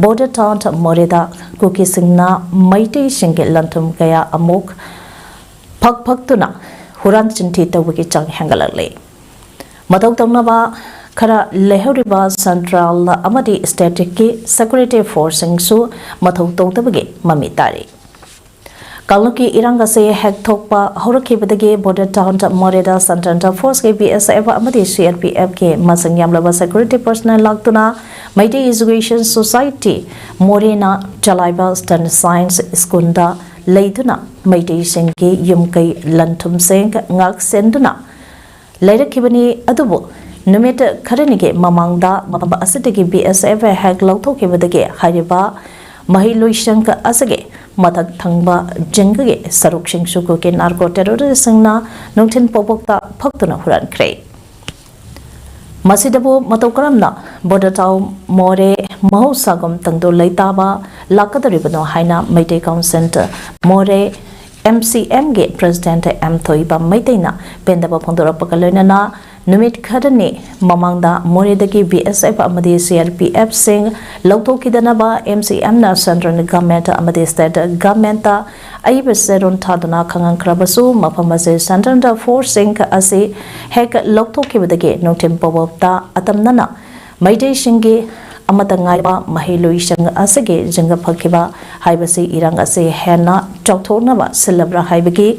ꯕꯣꯔꯗꯔ ꯇꯥꯎꯟ ꯃꯣꯔꯦꯗ ꯀꯨꯀꯤꯁꯤꯡꯅ ꯃꯩꯇꯩꯁꯤꯡꯒꯤ ꯂꯟꯊꯨꯝ ꯀꯌꯥ ꯑꯃꯨꯛ ꯐꯛ ꯐꯛꯇꯨꯅ ꯍꯨꯔꯥꯟ ꯆꯤꯟꯊꯤ ꯇꯧꯕꯒꯤ ꯆꯥꯡ ꯍꯦꯟꯒꯠꯂꯛꯂꯤ꯫ ꯃꯊꯧ ꯇꯧꯅꯕ ꯈꯔ ꯂꯩꯍꯧꯔꯤꯕ ꯁꯦꯟꯇ꯭ꯔꯦꯜ ꯑꯃꯗꯤ ꯁ꯭ꯇꯦꯠꯀꯤ ꯁꯦꯀ꯭ꯌꯨꯔꯤꯇꯤ ꯐꯣꯔꯁꯁꯤꯡꯁꯨ ꯃꯊꯧ ꯇꯧꯗꯕꯒꯤ ꯃꯃꯤ ꯇꯥꯔꯤ꯫ ꯀꯥꯡꯂꯨꯞꯀꯤ ꯏꯔꯥꯡ ꯑꯁꯤ ꯍꯦꯛ ꯊꯣꯛꯄ ꯍꯧꯔꯛꯈꯤꯕꯗꯒꯤ ꯕꯣꯔꯗꯔ ꯇꯥꯎꯟ ꯃꯣꯔꯦꯗ ꯁꯦꯟꯇ꯭ꯔꯦꯜ ꯐꯣꯔꯁꯀꯤ ꯕꯤ ꯑꯦꯁ ꯑꯦꯐ ꯑꯃꯗꯤ ꯁꯤ ꯑꯥꯔ ꯄꯤ ꯑꯦꯐꯀꯤ ꯃꯁꯤꯡ ꯌꯥꯝꯂꯕ ꯁꯦꯀ꯭ꯌꯨꯔꯤꯇꯤ ꯄꯔꯁꯅꯦꯜ ꯂꯥꯛꯇꯨꯅ ꯃꯩꯇꯩ ꯏꯖꯨꯀꯦꯁꯟ ꯁꯣꯁꯥꯏꯇꯤ ꯃꯣꯔꯦꯅ ꯆꯂꯥꯏꯕ ꯁ꯭ꯇꯟ ꯁꯥꯏꯟꯁ ꯁ꯭ꯀꯨꯜꯗ ꯂꯩꯗꯨꯅ ꯃꯩꯇꯩꯁꯤꯡꯒꯤ ꯌꯨꯝ ꯀꯩ ꯂꯟ ꯊꯨꯝꯁꯤꯡ ꯉꯥꯛ ꯁꯦꯟꯗꯨꯅ ꯂꯩꯔꯛꯈꯤꯕꯅꯤ꯫ ꯑꯗꯨꯕꯨ ꯅꯨꯃꯤꯠ ꯈꯔꯅꯤꯒꯤ ꯃꯃꯥꯡꯗ ꯃꯐꯝ ꯑꯁꯤꯗꯒꯤ ꯕꯤ ꯑꯦꯁ ꯑꯦꯐ ꯍꯦꯛ ꯂꯧꯊꯣꯛꯈꯤꯕꯗꯒꯤ ꯍꯥꯏꯔꯤꯕ ꯃꯍꯩꯂꯣꯏꯁꯪ ꯑꯁꯤꯒꯤ ꯃꯊꯛ ꯊꯪꯕ ꯖꯤꯡꯒꯒꯤ ꯁꯔꯨꯛꯁꯤꯡꯁꯨ ꯀꯨꯀꯤ ꯅꯥꯔꯀꯣ ꯇꯦꯔꯣꯔꯤꯁꯁꯤꯡꯅ ꯅꯨꯡꯊꯤꯜ ꯄꯣꯛꯄꯣꯛꯇ ꯐꯛꯇꯨꯅ ꯍꯨꯔꯥꯟꯈ꯭ꯔꯦ꯫ ꯃꯁꯤꯗꯕꯨ ꯃꯇꯧ ꯀꯔꯝꯅ ꯕꯣꯔꯗꯔ ꯇꯥꯎꯟ ꯃꯣꯔꯦ ꯃꯍꯧꯁꯥꯒꯨꯝ ꯇꯪꯗꯨ ꯂꯩꯇꯥꯕ ꯂꯥꯛꯀꯗꯧꯔꯤꯕꯅꯣ ꯍꯥꯏꯅ ꯃꯩꯇꯩ ꯀꯥꯎꯟꯁꯤꯜ ꯃꯣꯔꯦ ꯑꯦꯝ ꯁꯤ ꯑꯦꯝꯒꯤ ꯄ꯭ꯔꯦꯁꯤꯗꯦꯟꯠ ꯑꯦꯝ ꯊꯣꯏꯕ ꯃꯩꯇꯩꯅ ꯄꯦꯟꯗꯕ ꯐꯣꯡꯗꯣꯔꯛꯄꯒ ꯂꯣꯏꯅꯅ ꯅꯨꯃꯤꯠ ꯈꯔꯅꯤ ꯃꯃꯥꯡꯗ ꯃꯣꯔꯦꯗꯒꯤ B S F ꯑꯃꯗꯤ C R P F ꯁꯤꯡ ꯂꯧꯊꯣꯛꯈꯤꯗꯅꯕ M C M ꯅ central government ꯑꯃꯗꯤ state government ꯇ ꯑꯏꯕ ꯆꯦꯔꯣꯜ ꯊꯥꯗꯨꯅ ꯈꯪꯍꯟꯈ꯭ꯔꯕꯁꯨ, ꯃꯐꯝ ꯑꯁꯤ central force ꯁꯤꯡ ꯑꯁꯤ ꯍꯦꯛ ꯂꯧꯊꯣꯛꯈꯤꯕꯗꯒꯤ ꯅꯨꯡꯊꯤꯜ ꯄꯣꯕꯞꯇ ꯑꯇꯝꯅꯅ ꯃꯩꯇꯩꯁꯤꯡꯒꯤ ꯑꯃꯠꯇ ꯉꯥꯏꯔꯕ ꯃꯍꯩꯂꯣꯏꯁꯪ ꯑꯁꯤꯒꯤ ꯖꯤꯡꯒ ꯐꯈꯤꯕ ꯍꯥꯏꯕꯁꯤ ꯏꯔꯥꯡ ꯑꯁꯤ ꯍꯦꯟꯅ ꯆꯥꯎꯊꯣꯛꯅꯕ ꯁꯤꯜꯂꯕ꯭ꯔꯥ ꯍꯥꯏꯕꯒꯤ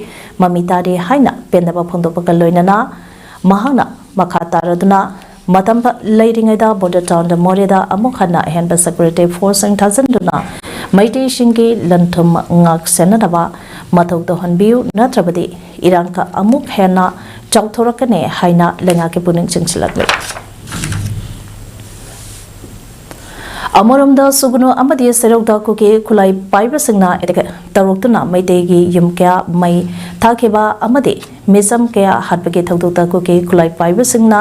ꯃꯃꯤ ꯇꯥꯔꯤ ꯍꯥꯏꯅ ꯄꯦꯟꯗꯕ ꯐꯣꯡꯗꯣꯛꯄꯒ ꯂꯣꯏꯅꯅ, ꯃꯍꯥꯛꯅ ꯃꯈꯥ ꯇꯥꯔꯗꯨꯅ ꯃꯇꯝ ꯂꯩꯔꯤꯉꯩꯗ border town ꯗ ꯃꯣꯔꯦꯗ ꯑꯃꯨꯛ ꯍꯟꯅ ꯑꯍꯦꯟꯕ security force ꯁꯤꯡ ꯊꯥꯖꯤꯟꯗꯨꯅ ꯃꯩꯇꯩꯁꯤꯡꯒꯤ ꯂꯟ ꯊꯨꯝ ꯉꯥꯛ ꯁꯦꯟꯅꯅꯕ ꯃꯊꯧ ꯇꯧꯍꯟꯕꯤꯌꯨ, ꯅꯠꯇ꯭ꯔꯕꯗꯤ ꯏꯔꯥꯡ ꯑꯃꯨꯛ ꯍꯦꯟꯅ ꯆꯥꯎꯊꯣꯔꯛꯀꯅꯤ ꯍꯥꯏꯅ ꯂꯩꯉꯥꯛꯀꯤ ꯄꯨꯛꯅꯤꯡ ꯆꯤꯡꯁꯤꯜꯂꯛꯂꯤ꯫ ꯑꯃꯔꯣꯝꯗ ꯁꯨꯒꯅꯨ ꯑꯃꯗꯤ ꯁꯦꯔꯧꯗ ꯀꯨꯀꯤ ꯈꯨꯠꯂꯥꯏ ꯄꯥꯏꯕꯁꯤꯡꯅ attack ꯇꯧꯔꯛꯇꯨꯅ ꯃꯩꯇꯩꯒꯤ ꯌꯨꯝ ꯀꯌꯥ ꯃꯩ ꯊꯥꯈꯤꯕ ꯑꯃꯗꯤ ꯃꯤꯆꯝ ꯀꯌꯥ ꯍꯥꯠꯄꯒꯤ ꯊꯧꯗꯣꯛꯇ ꯀꯨꯀꯤ ꯈꯨꯠꯂꯥꯏ ꯄꯥꯏꯕꯁꯤꯡꯅ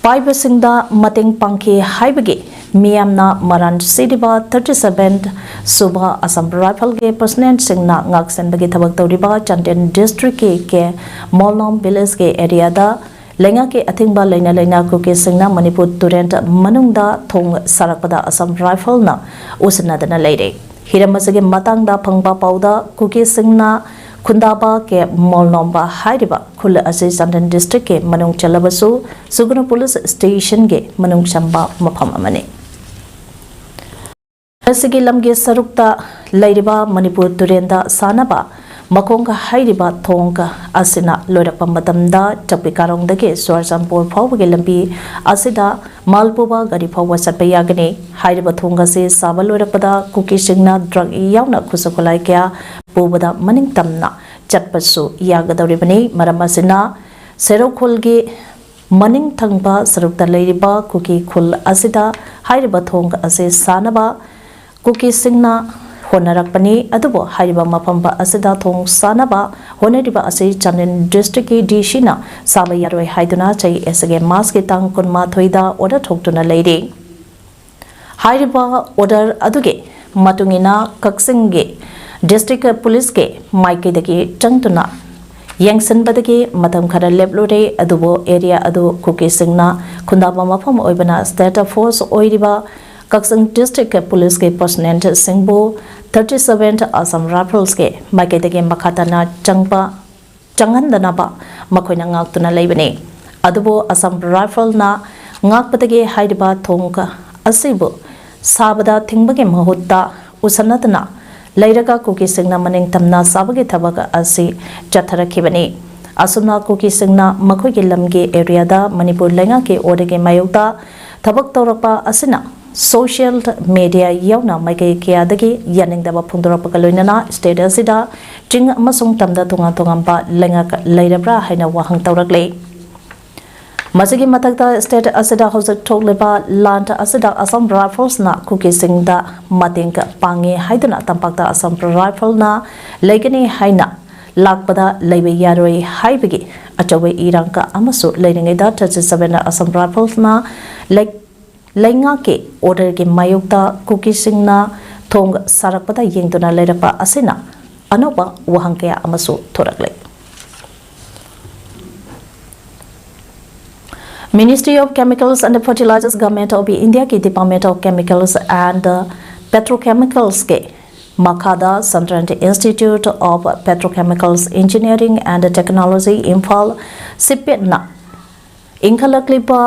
ꯄꯥꯏꯕꯁꯤꯡꯗ ꯃꯇꯦꯡ ꯄꯥꯡꯈꯤ ꯍꯥꯏꯕꯒꯤ ꯃꯤꯌꯥꯝꯅ ꯃꯔꯥꯟ ꯁꯤꯔꯤꯕ thirty seven ꯁꯨꯕ Assam Rifle ꯒꯤ personnel ꯁꯤꯡꯅ ꯉꯥꯛꯁꯦꯟꯕꯒꯤ ꯊꯕꯛ ꯇꯧꯔꯤꯕ ꯆꯥꯟꯗꯦꯜ district ꯀꯤ ꯀꯦ ꯃꯣꯜꯅꯣꯝ village ꯀꯤ area ꯗ ꯂꯩꯉꯥꯛꯀꯤ ꯑꯊꯤꯡꯕ ꯂꯩꯅ ꯂꯩꯅ ꯀꯨꯀꯤꯁꯤꯡꯅ ꯃꯅꯤꯄꯨꯔ ꯇꯨꯔꯦꯜ ꯃꯅꯨꯡꯗ ꯊꯣꯡ ꯁꯥꯔꯛꯄꯗ Assam Rifle ꯅ ꯎꯁꯤꯟꯅꯗꯅ ꯂꯩꯔꯦ꯫ ꯍꯤꯔꯝ ꯑꯁꯤꯒꯤ ꯃꯇꯥꯡꯗ ꯐꯪꯕ ꯄꯥꯎꯗ ꯀꯨꯀꯤꯁꯤꯡꯅ ꯈꯨꯟꯗꯥꯕ ꯀꯦ ꯃꯣꯜꯅꯣꯝꯕ ꯍꯥꯏꯔꯤꯕ ꯈꯨꯜ ꯑꯁꯤ ꯆꯥꯟꯗꯦꯜ district ꯀꯤ ꯃꯅꯨꯡ ꯆꯜꯂꯕꯁꯨ ꯁꯨꯒꯅꯨ police station ꯒꯤ ꯃꯅꯨꯡ ꯆꯟꯕ ꯃꯐꯝ ꯑꯃꯅꯤ꯫ ꯑꯁꯤꯒꯤ ꯂꯝꯒꯤ ꯁꯔꯨꯛꯇ ꯂꯩꯔꯤꯕ ꯃꯅꯤꯄꯨꯔ ꯇꯨꯔꯦꯜꯗ ꯁꯥꯅꯕ ꯃꯈꯣꯡ ꯍꯩꯔꯤꯕ ꯊꯣꯡ ꯑꯁꯤꯅ ꯂꯣꯏꯔꯛꯄ ꯃꯇꯝꯗ ꯆꯛꯄꯤ ꯀꯥꯔꯣꯡꯗꯒꯤ ꯆꯨꯔꯆꯥꯟꯄꯨꯔ ꯐꯥꯎꯕꯒꯤ ꯂꯝꯕꯤ ꯑꯁꯤꯗ ꯃꯥꯜ ꯄꯨꯕ ꯒꯥꯔꯤ ꯐꯥꯎꯕ ꯆꯠꯄ ꯌꯥꯒꯅꯤ꯫ ꯍꯥꯏꯔꯤꯕ ꯊꯣꯡ ꯑꯁꯤ ꯁꯥꯕ ꯂꯣꯏꯔꯛꯄꯗ ꯀꯨꯀꯤꯁꯤꯡꯅ drug ꯌꯥꯎꯅ ꯈꯨꯠꯁꯨ ꯈꯨꯠꯂꯥꯏ ꯀꯌꯥ ꯄꯨꯕꯗ ꯃꯅꯤꯡ ꯇꯝꯅ ꯆꯠꯄꯁꯨ ꯌꯥꯒꯗꯧꯔꯤꯕꯅꯤ꯫ ꯃꯔꯝ ꯑꯁꯤꯅ ꯁꯦꯔꯧ ꯈꯨꯜꯒꯤ ꯃꯅꯤꯡ ꯊꯪꯕ ꯁꯔꯨꯛꯇ ꯂꯩꯔꯤꯕ ꯀꯨꯀꯤ ꯈꯨꯜ ꯑꯁꯤꯗ ꯍꯥꯏꯔꯤꯕ ꯊꯣꯡ ꯑꯁꯤ ꯁꯥꯅꯕ ꯀꯨꯀꯤꯁꯤꯡꯅ ꯍꯣꯠꯅꯔꯛꯄꯅꯤ꯫ ꯑꯗꯨꯕꯨ ꯍꯥꯏꯔꯤꯕ ꯃꯐꯝ ꯑꯁꯤꯗ ꯊꯣꯡ ꯁꯥꯅꯕ ꯍꯣꯠꯅꯔꯤꯕ ꯑꯁꯤ ꯆꯥꯟꯗꯦꯜ district ꯀꯤ D C ꯅ ꯁꯥꯕ ꯌꯥꯔꯣꯏ ꯍꯥꯏꯗꯨꯅ ꯆꯍꯤ ꯑꯁꯤꯒꯤ March ꯀꯤ ꯇꯥꯡ ꯀꯨꯟꯃꯥꯊꯣꯏꯗ order ꯊꯣꯛꯇꯨꯅ ꯂꯩꯔꯤ꯫ ꯍꯥꯏꯔꯤꯕ order ꯑꯗꯨꯒꯤ ꯃꯇꯨꯡ ꯏꯟꯅ ꯀꯛꯆꯤꯡꯒꯤ district police ꯀꯤ ꯃꯥꯏꯀꯩꯗꯒꯤ ꯆꯪꯗꯨꯅ ꯌꯦꯡꯁꯤꯟꯕꯗꯒꯤ ꯃꯇꯝ ꯈꯔ ꯂꯦꯞꯂꯨꯔꯦ꯫ ꯑꯗꯨꯕꯨ ꯑꯦꯔꯤꯌꯥ ꯑꯗꯨ ꯀꯨꯀꯤꯁꯤꯡꯅ ꯈꯨꯟꯗꯥꯕ ꯃꯐꯝ ꯑꯣꯏꯕꯅ ꯁ꯭ꯇꯦꯠ ꯐꯣꯔꯁ ꯑꯣꯏꯔꯤꯕ ꯀꯛꯆꯤꯡ ꯗꯤꯁꯇ꯭ꯔꯤꯛ ꯄꯨꯂꯤꯁꯀꯤ ꯄꯔꯁꯅꯦꯜꯁꯤꯡꯕꯨ ꯊꯥꯔꯇꯤ ꯁꯚꯦꯟ ꯑꯁꯥꯝ ꯔꯥꯏꯐꯜꯁꯀꯤ ꯃꯥꯏꯀꯩꯗꯒꯤ ꯃꯈꯥ ꯇꯥꯅ ꯆꯪꯕ ꯆꯪꯍꯟꯗꯅꯕ ꯃꯈꯣꯏꯅ ꯉꯥꯛꯇꯨꯅ ꯂꯩꯕꯅꯤ꯫ ꯑꯗꯨꯕꯨ ꯑꯁꯥꯝ ꯔꯥꯏꯐꯜꯅ ꯉꯥꯛꯄꯗꯒꯤ ꯍꯥꯏꯔꯤꯕ ꯊꯣꯡ ꯑꯁꯤꯕꯨ ꯁꯥꯕꯗ ꯊꯤꯡꯕꯒꯤ ꯃꯍꯨꯠꯇ ꯎꯁꯟꯅꯗꯨꯅ ꯂꯩꯔꯒ ꯀꯨꯀꯤꯁꯤꯡꯅ ꯃꯅꯤꯡ ꯇꯝꯅ ꯁꯥꯕꯒꯤ ꯊꯕꯛ ꯑꯁꯤ ꯆꯠꯊꯔꯛꯈꯤꯕꯅꯤ꯫ ꯑꯁꯨꯝꯅ ꯀꯨꯀꯤꯁꯤꯡꯅ ꯃꯈꯣꯏꯒꯤ ꯂꯝꯒꯤ ꯑꯦꯔꯤꯌꯥꯗ ꯃꯅꯤꯄꯨꯔ ꯂꯩꯉꯥꯛꯀꯤ ꯑꯣꯔꯗꯔꯒꯤ ꯃꯥꯌꯣꯛꯇ ꯊꯕꯛ ꯇꯧꯔꯛꯄ ꯑꯁꯤꯅ ꯁꯣꯁꯤꯌꯦꯜ ꯃꯦꯗꯤꯌꯥ ꯌꯥꯎꯅ ꯃꯥꯏꯀꯩ ꯀꯌꯥꯗꯒꯤ ꯌꯥꯅꯤꯡꯗꯕ ꯐꯣꯡꯗꯣꯔꯛꯄꯒ ꯂꯣꯏꯅꯅ ꯁ꯭ꯇꯦꯠ ꯑꯁꯤꯗ ꯆꯤꯡ ꯑꯃꯁꯨꯡ ꯇꯝꯗ ꯇꯣꯉꯥꯟ ꯇꯣꯉꯥꯟꯕ ꯂꯩꯉꯥꯛ ꯂꯩꯔꯕ꯭ꯔꯥ ꯍꯥꯏꯅ ꯋꯥꯍꯪ ꯇꯧꯔꯛꯂꯤ꯫ ꯃꯁꯤꯒꯤ ꯃꯊꯛꯇ ꯁ꯭ꯇꯦꯠ ꯑꯁꯤꯗ ꯍꯧꯖꯤꯛ ꯊꯣꯛꯂꯤꯕ ꯂꯥꯟ ꯑꯁꯤꯗ ꯑꯁꯥꯝ ꯔꯥꯏꯐꯜꯁꯅ ꯀꯨꯀꯤꯁꯤꯡꯗ ꯃꯇꯦꯡ ꯄꯥꯡꯉꯤ ꯍꯥꯏꯗꯨꯅ ꯇꯝꯄꯥꯛꯇ ꯑꯁꯥꯝ ꯔꯥꯏꯐꯜꯅ ꯂꯩꯒꯅꯤ ꯍꯥꯏꯅ ꯂꯥꯛꯄꯗ ꯂꯩꯕ ꯌꯥꯔꯣꯏ ꯍꯥꯏꯕꯒꯤ ꯑꯆꯧꯕ ꯏꯔꯥꯡ ꯑꯃꯁꯨ ꯂꯩꯔꯤꯉꯩꯗ ꯊꯥꯔꯇꯤ ꯁꯚꯦꯟ ꯑꯁꯥꯝ ꯔꯥꯏꯐꯜꯁꯅ ꯂꯩ-, ꯂꯩꯉꯥꯛꯀꯤ ꯑꯣꯔꯗꯔꯒꯤ ꯃꯥꯌꯣꯛꯇ ꯀꯨꯀꯤꯁꯤꯡꯅ ꯊꯣꯡ ꯁꯥꯔꯛꯄꯗ ꯌꯦꯡꯗꯨꯅ ꯂꯩꯔꯛꯄ ꯑꯁꯤꯅ ꯑꯅꯧꯕ ꯋꯥꯍꯪ ꯀꯌꯥ ꯑꯃꯁꯨ ꯊꯣꯔꯛꯂꯦ꯫ Ministry of Chemicals and Fertilizers, Government of India ꯒꯤ Department of Chemicals and Petrochemicals ꯒꯤ ꯃꯈꯥꯗ Central Institute of Petrochemicals Engineering and Technology, Imphal, ꯁꯤꯄꯦꯠꯅ ꯏꯟꯈꯠꯂꯛꯂꯤꯕ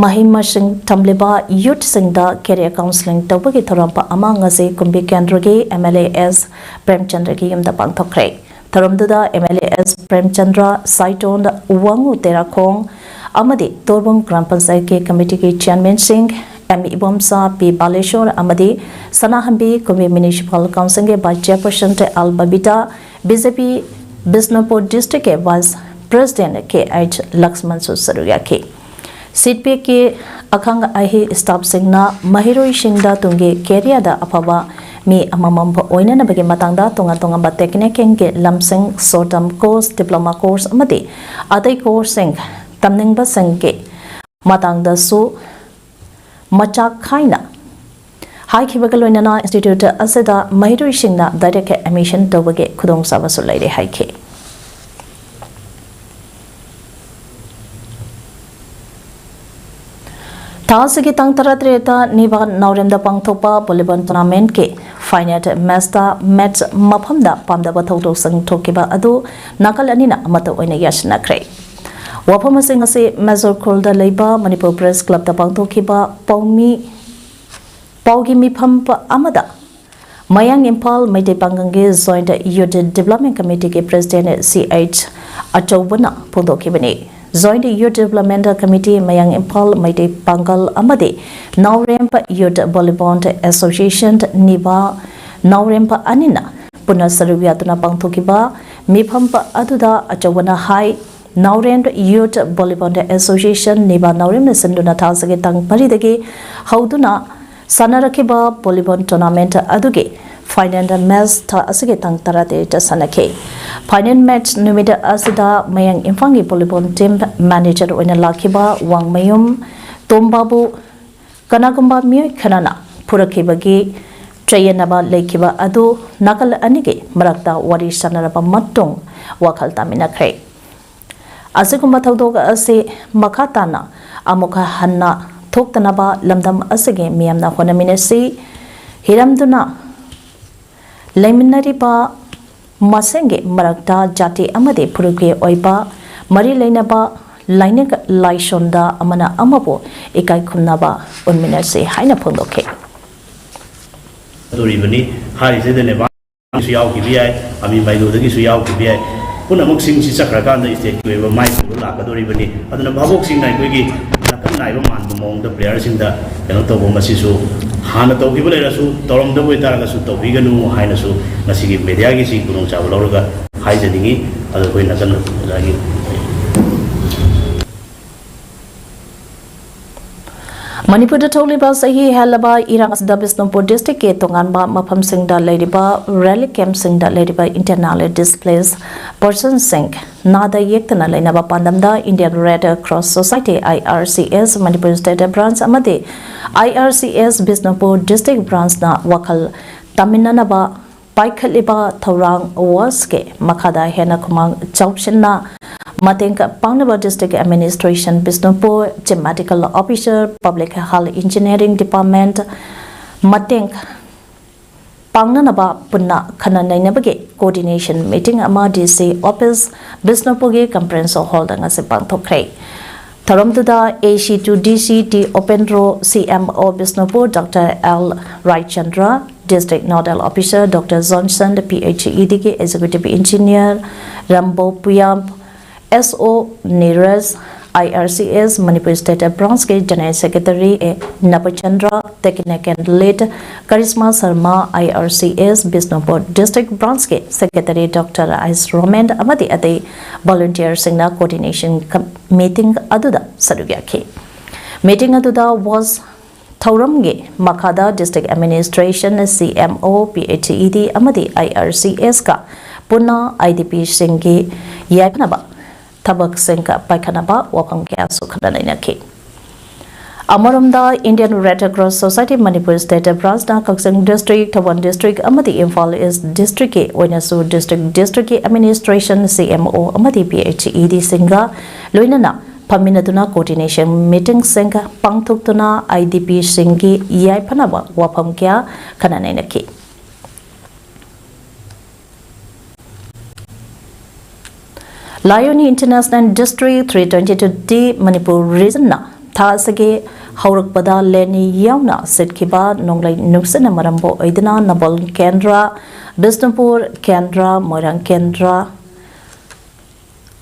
ꯃꯍꯩ ꯃꯁꯤꯡ ꯇꯝꯂꯤꯕ ꯌꯨꯠꯁꯤꯡꯗ career counselling ꯇꯧꯕꯒꯤ ꯊꯧꯔꯝ ꯑꯃ ꯉꯁꯤ ꯀꯨꯝꯕꯤ ꯀꯦꯟꯗ꯭ꯔꯒꯤ MLA S ꯄ꯭ꯔꯦꯝꯆꯟꯗ꯭ꯔꯒꯤ ꯌꯨꯝꯗ ꯄꯥꯡꯊꯣꯛꯈ꯭ꯔꯦ꯫ ꯊꯧꯔꯝꯗꯨꯗ MLA S ꯄ꯭ꯔꯦꯝꯆꯟꯗ꯭ꯔ, ꯁꯥꯏꯇꯣꯟ ꯋꯥꯉꯨ ꯇꯦꯔꯥꯈꯣꯡ ꯑꯃꯗꯤ ꯇꯣꯔꯕꯨꯡ ꯒ꯭ꯔꯥꯝ ꯄꯟꯆꯥꯌꯠꯀꯤ ꯀꯃꯤꯇꯤꯒꯤ ꯆꯤꯌꯔꯃꯦꯟꯁꯤꯡ M ꯏꯕꯣꯝꯆꯥ, P ꯕꯥꯂꯦꯁꯣꯔ ꯑꯃꯗꯤ ꯁꯅꯥꯍꯟꯕꯤ ꯀꯨꯝꯕꯤ Municipal Council ꯒꯤ vice chairperson L Babita, BJP Bishnupur district ꯀꯤ vice president K H ꯂꯛꯁꯃꯟꯁꯨ ꯁꯔꯨꯛ ꯌꯥꯈꯤ꯫ ꯁꯤꯠꯄꯦꯛꯀꯤ ꯑꯈꯪ ꯑꯍꯩ staff ꯁꯤꯡꯅ ꯃꯍꯩꯔꯣꯏꯁꯤꯡꯗ ꯇꯨꯡꯒꯤ career ꯗ ꯑꯐꯕ ꯃꯤ ꯑꯃꯃꯝ ꯑꯣꯏꯅꯅꯕꯒꯤ ꯃꯇꯥꯡꯗ ꯇꯣꯉꯥꯟ ꯇꯣꯉꯥꯟꯕ technical ꯒꯤ ꯂꯝꯁꯤꯡ, short term course, diploma course ꯑꯃꯗꯤ ꯑꯇꯩ course ꯁꯤꯡ ꯇꯝꯅꯤꯡꯕꯁꯤꯡꯒꯤ ꯃꯇꯥꯡꯗꯁꯨ ꯃꯆꯥꯛ ꯈꯥꯏꯅ ꯍꯥꯏꯈꯤꯕꯒ ꯂꯣꯏꯅꯅ institute ꯑꯁꯤꯗ ꯃꯍꯩꯔꯣꯏꯁꯤꯡꯅ direct admission ꯇꯧꯕꯒꯤ ꯈꯨꯗꯣꯡꯆꯥꯕꯁꯨ ꯂꯩꯔꯦ ꯍꯥꯏꯈꯤ꯫ ꯊꯥꯁꯤꯒꯤ ꯇꯥꯡ ꯇꯔꯥꯇꯔꯦꯠꯇ ꯅꯤꯕꯥ ꯅꯥꯎꯔꯦꯝꯗ ꯄꯥꯡꯊꯣꯛꯄ ꯚꯣꯂꯤꯕꯣꯜ ꯇꯣꯔꯅꯥꯃꯦꯟꯠꯀꯤ ꯐꯥꯏꯅꯦꯜ ꯃꯦꯆꯇ ꯃꯦꯆ ꯃꯐꯝꯗ ꯄꯥꯝꯗꯕ ꯊꯧꯗꯣꯛꯁꯤꯡ ꯊꯣꯛꯈꯤꯕ ꯑꯗꯨ ꯅꯥꯀꯜ ꯑꯅꯤꯅ ꯑꯃꯠꯇ ꯑꯣꯏꯅ ꯌꯥꯁꯤꯟꯅꯈ꯭ꯔꯦ꯫ ꯋꯥꯐꯝꯁꯤꯡ ꯑꯁꯤ ꯃꯦꯖꯣꯔ ꯈꯨꯜꯗ ꯂꯩꯕ ꯃꯅꯤꯄꯨꯔ ꯄ꯭ꯔꯦꯁ ꯀ꯭ꯂꯕꯇ ꯄꯥꯡꯊꯣꯛꯈꯤꯕ ꯄꯥꯎꯃꯤ ꯄꯥꯎꯒꯤ ꯃꯤꯐꯝ ꯑꯃꯗ ꯃꯌꯥꯡ ꯏꯝꯐꯥꯜ ꯃꯩꯇꯩ ꯄꯥꯡꯒꯜꯒꯤ ꯖꯣꯏꯟꯠ ꯌꯨꯠ ꯗꯤꯕ꯭ꯂꯞꯃꯦꯟ ꯀꯃꯤꯇꯤꯒꯤ ꯄ꯭ꯔꯦꯁꯤꯗꯦꯟꯠ ꯁꯤ ꯑꯩꯆ ꯑꯆꯧꯕꯅ ꯐꯣꯡꯗꯣꯛꯈꯤꯕꯅꯤ꯫ ꯖꯣꯏꯟꯠ ꯌꯨꯠ ꯗꯤꯕ꯭ꯂꯞꯃꯦꯟ ꯀꯃꯤꯇꯤ ꯃꯌꯥꯡ ꯏꯝꯐꯥꯜ ꯃꯩꯇꯩ ꯄꯥꯡꯒꯜ ꯑꯃꯗꯤ ꯅꯥꯎꯔꯦꯝ ꯌꯨꯠ ꯚꯣꯂꯤꯕꯣꯜ ꯑꯦꯁꯣꯁꯤꯌꯦꯁꯟ ꯅꯤꯕꯥ ꯅꯥꯎꯔꯦꯝ ꯑꯅꯤꯅ ꯄꯨꯟꯅ ꯁꯔꯨꯛ ꯌꯥꯗꯨꯅ ꯄꯥꯡꯊꯣꯛꯈꯤꯕ ꯃꯤꯐꯝ ꯑꯗꯨꯗ ꯑꯆꯧꯕꯅ ꯍꯥꯏ, ꯅꯥꯎꯔꯦꯝ ꯌꯨꯠ ꯚꯣꯂꯤꯕꯣꯜ ꯑꯦꯁꯣꯁꯤꯌꯦꯁꯟ ꯅꯤꯕꯥ ꯅꯥꯎꯔꯦꯝꯅ ꯁꯤꯟꯗꯨꯅ ꯊꯥꯁꯤꯒꯤ ꯇꯥꯡ ꯃꯔꯤꯗꯒꯤ ꯍꯧꯗꯨꯅ ꯁꯥꯟꯅꯔꯛꯈꯤꯕ ꯚꯣꯂꯤꯕꯣꯜ ꯇꯣꯔꯅꯥꯃꯦꯟꯠ ꯑꯗꯨꯒꯤ ꯐꯥꯏꯅꯦꯜ ꯃꯦꯆ ꯊꯥ ꯑꯁꯤꯒꯤ ꯇꯥꯡ ꯇꯔꯥꯇꯔꯦꯠꯇ ꯁꯥꯟꯅꯈꯤ꯫ ꯐꯥꯏꯅꯦꯜ ꯃꯦꯆ ꯅꯨꯃꯤꯠ ꯑꯁꯤꯗ ꯃꯌꯥꯡ ꯏꯝꯐꯥꯜꯒꯤ ꯚꯣꯂꯤꯕꯣꯜ ꯇꯤꯝ ꯃꯦꯅꯦꯖꯔ ꯑꯣꯏꯅ ꯂꯥꯛꯈꯤꯕ ꯋꯥꯡꯃꯌꯨꯝ ꯇꯣꯝꯕꯥꯕꯨ ꯀꯅꯥꯒꯨꯝꯕ ꯃꯤꯑꯣꯏ ꯈꯔꯅ ꯐꯨꯔꯛꯈꯤꯕꯒꯤ ꯆꯌꯦꯠꯅꯕ ꯂꯩꯈꯤꯕ ꯑꯗꯨ ꯅꯥꯀꯜ ꯑꯅꯤꯒꯤ ꯃꯔꯛꯇ ꯋꯥꯔꯤ ꯁꯥꯟꯅꯔꯕ ꯃꯇꯨꯡ ꯋꯥꯈꯜ ꯇꯥꯃꯤꯟꯅꯈ꯭ꯔꯦ꯫ ꯑꯁꯤꯒꯨꯝꯕ ꯊꯧꯗꯣꯛ ꯑꯁꯤ ꯃꯈꯥ ꯇꯥꯅ ꯑꯃꯨꯛ ꯍꯟꯅ ꯊꯣꯛꯇꯅꯕ ꯂꯝꯗꯝ ꯑꯁꯤꯒꯤ ꯃꯤꯌꯥꯝꯅ ꯍꯣꯠꯅꯃꯤꯟꯅꯁꯤ꯫ ꯍꯤꯔꯝꯗꯨꯅ ꯂꯩꯃꯤꯟꯅꯔꯤꯕ ꯃꯁꯦꯟꯒꯤ ꯃꯔꯛꯇ ꯖꯥꯇꯤ ꯑꯃꯗꯤ ꯐꯨꯔꯨꯞꯀꯤ ꯑꯣꯏꯕ ꯃꯔꯤ ꯂꯩꯅꯕ ꯂꯥꯏꯅꯤꯡ ꯂꯥꯏꯁꯣꯟꯗ ꯑꯃꯅ ꯑꯃꯕꯨ ꯏꯀꯥꯏ ꯈꯨꯝꯅꯕ ꯎꯠꯃꯤꯟꯅꯁꯤ ꯍꯥꯏꯅ ꯐꯣꯡꯗꯣꯛꯈꯤ꯫ ꯇꯧꯔꯤꯕꯅꯤ꯫ ꯍꯥꯏꯔꯤꯁꯤꯗ ꯅꯦꯄꯥꯜꯒꯤꯁꯨ ꯌꯥꯎꯈꯤꯕ ꯌꯥꯏ, ꯑꯃꯤ ꯃꯥꯏꯗꯨꯗꯒꯤꯁꯨ ꯌꯥꯎꯈꯤꯕ ꯌꯥꯏ꯫ ꯄꯨꯝꯅꯃꯛꯁꯤꯡꯁꯤ ꯆꯠꯈ꯭ꯔꯀꯥꯟꯗ ꯁ꯭ꯇꯦꯠꯀꯤ ꯑꯣꯏꯕ ꯃꯥꯏ ꯄꯨꯔ ꯂꯥꯛꯀꯗꯧꯔꯤꯕꯅꯤ꯫ ꯑꯗꯨꯅ ꯚꯥꯕꯣꯛꯁꯤꯡꯅ ꯑꯩꯈꯣꯏꯒꯤ ꯅꯥꯀꯟ ꯅꯥꯏꯕ ꯃꯥꯟꯕ ꯃꯑꯣꯡꯗ ꯄ꯭ꯂꯦꯌꯔꯁꯤꯡꯗ ꯀꯩꯅꯣ ꯇꯧꯕ, ꯃꯁꯤꯁꯨ ꯍꯥꯟꯅ ꯇꯧꯈꯤꯕ ꯂꯩꯔꯁꯨ ꯇꯧꯔꯝꯗꯕ ꯑꯣꯏꯇꯥꯔꯒꯁꯨ ꯇꯧꯕꯤꯒꯅꯨ ꯍꯥꯏꯅꯁꯨ ꯉꯁꯤꯒꯤ ꯃꯦꯗꯤꯌꯥꯒꯤꯁꯤ ꯈꯨꯗꯣꯡꯆꯥꯕ ꯂꯧꯔꯒ ꯍꯥꯏꯖꯅꯤꯡꯉꯤ꯫ ꯑꯗꯣ ꯑꯩꯈꯣꯏ ꯅꯥꯀꯟ ꯑꯣꯖꯥꯒꯤ ꯃꯅꯤꯄꯨꯔꯗ ꯊꯣꯛꯂꯤꯕ ꯆꯍꯤ ꯍꯦꯜꯂꯕ ꯏꯔꯥꯡ ꯑꯁꯤꯗ ꯕꯤꯁꯅꯨꯄꯨꯔ ꯗꯤꯁꯇ꯭ꯔꯤꯛꯀꯤ ꯇꯣꯉꯥꯟꯕ ꯃꯐꯝꯁꯤꯡꯗ ꯂꯩꯔꯤꯕ ꯔꯤꯂꯤꯐ ꯀꯦꯝꯞꯁꯤꯡꯗ ꯂꯩꯔꯤꯕ internally displaced personꯁꯤꯡ, ꯅꯥꯗ ꯌꯦꯛꯇꯅ ꯂꯩꯅꯕ ꯄꯥꯟꯗꯝꯗ Indian Red Cross Society, I R C S, Manipur state branch ꯑꯃꯗꯤ I R C S Bishnupur district ꯕ꯭ꯔꯥꯟꯆꯅ ꯋꯥꯈꯜ ꯇꯥꯃꯤꯟꯅꯅꯕ ꯄꯥꯏꯈꯠꯂꯤꯕ ꯊꯧꯔꯥꯡ ꯋꯥꯁꯀꯤ ꯃꯈꯥꯗ ꯍꯦꯟꯅ ꯈꯨꯃꯥꯡ ꯆꯥꯎꯁꯤꯟꯅ ꯃꯇꯦꯡ ꯄꯥꯡꯅꯕ District Administration Bishnupur, Chief Medical Officer, Public Health Engineering Department ꯃꯇꯦꯡ ꯄꯥꯡꯅꯅꯕ ꯄꯨꯟꯅ ꯈꯟꯅ ꯅꯩꯅꯕꯒꯤ coordination meeting ꯑꯃ D C office ꯕꯤꯁꯅꯨꯄꯨꯔꯒꯤ conference hall ꯗ ꯉꯁꯤ ꯄꯥꯡꯊꯣꯛꯈ꯭ꯔꯦ꯫ ꯊꯧꯔꯝꯗꯨꯗ A C to D C T Opendro, C M O Bishnupur Doctor L Raichandra, District Nodal Officer Doctor Johnson, P H E D ꯒꯤ Executive Engineer Rambo Puyam, S O Niraj, I R C S Manipur State Branch ꯀꯤ General Secretary A Nabachandra, Technical Lead Karishma Sharma, I R C S Bishnupur District Branch ꯀꯤ Secretary Doctor ꯑꯥꯏꯁ ꯔꯣꯃꯦꯟ ꯑꯃꯗꯤ ꯑꯇꯩ volunteer ꯁꯤꯡꯅ coordination meeting ꯑꯗꯨꯗ ꯁꯔꯨꯛ ꯌꯥꯈꯤ꯫ Meeting ꯑꯗꯨꯗ WASH ꯊꯧꯔꯝꯒꯤ ꯃꯈꯥꯗ District Administration, C M O, P H E D ꯑꯃꯗꯤ I R C S ꯀ ꯄꯨꯟꯅ I D P ꯁꯤꯡꯒꯤ ꯌꯥꯏꯐꯅꯕ ꯊꯕꯛꯁꯤꯡ ꯄꯥꯏꯈꯠꯅꯕ ꯋꯥꯐꯝ ꯀꯌꯥꯁꯨ ꯈꯟꯅ ꯅꯩꯅꯈꯤ꯫ ꯑꯃꯔꯣꯝꯗ, Indian Red Cross Society Manipur State Branch ꯅ ꯀꯛꯆꯤꯡ District, ꯊꯧꯕꯥꯜ District ꯑꯃꯗꯤ ꯏꯝꯐꯥꯜ East District ꯀꯤ ꯑꯣꯏꯅꯁꯨ District District ꯀꯤ Administration, C M O ꯑꯃꯗꯤ P H E D ꯁꯤꯡꯒ ꯂꯣꯏꯅꯅ ꯐꯝꯃꯤꯟꯅꯗꯨꯅ coordination meeting ꯁꯤꯡ ꯄꯥꯡꯊꯣꯛꯇꯨꯅ I D P ꯁꯤꯡꯒꯤ ꯌꯥꯏꯐꯅꯕ ꯋꯥꯐꯝ ꯀꯌꯥ ꯈꯟꯅ ꯅꯩꯅꯈꯤ꯫ Lion International District three twenty-two D Manipur Region ꯅ ꯊꯥ ꯑꯁꯤꯒꯤ ꯍꯧꯔꯛꯄꯗ ꯂꯦꯟ ꯌꯥꯎꯅ ꯁꯤꯠꯈꯤꯕ ꯅꯣꯡꯂꯩ ꯅꯨꯡꯁꯤꯠꯅ ꯃꯔꯝ ꯑꯣꯏꯗꯨꯅ ꯅꯝꯕꯣꯜ ꯀꯦꯟꯗ꯭ꯔ, ꯕꯤꯁꯅꯨꯄꯨꯔ ꯀꯦꯟꯗ꯭ꯔ, ꯃꯣꯏꯔꯥꯡ ꯀꯦꯟꯗ꯭ꯔ,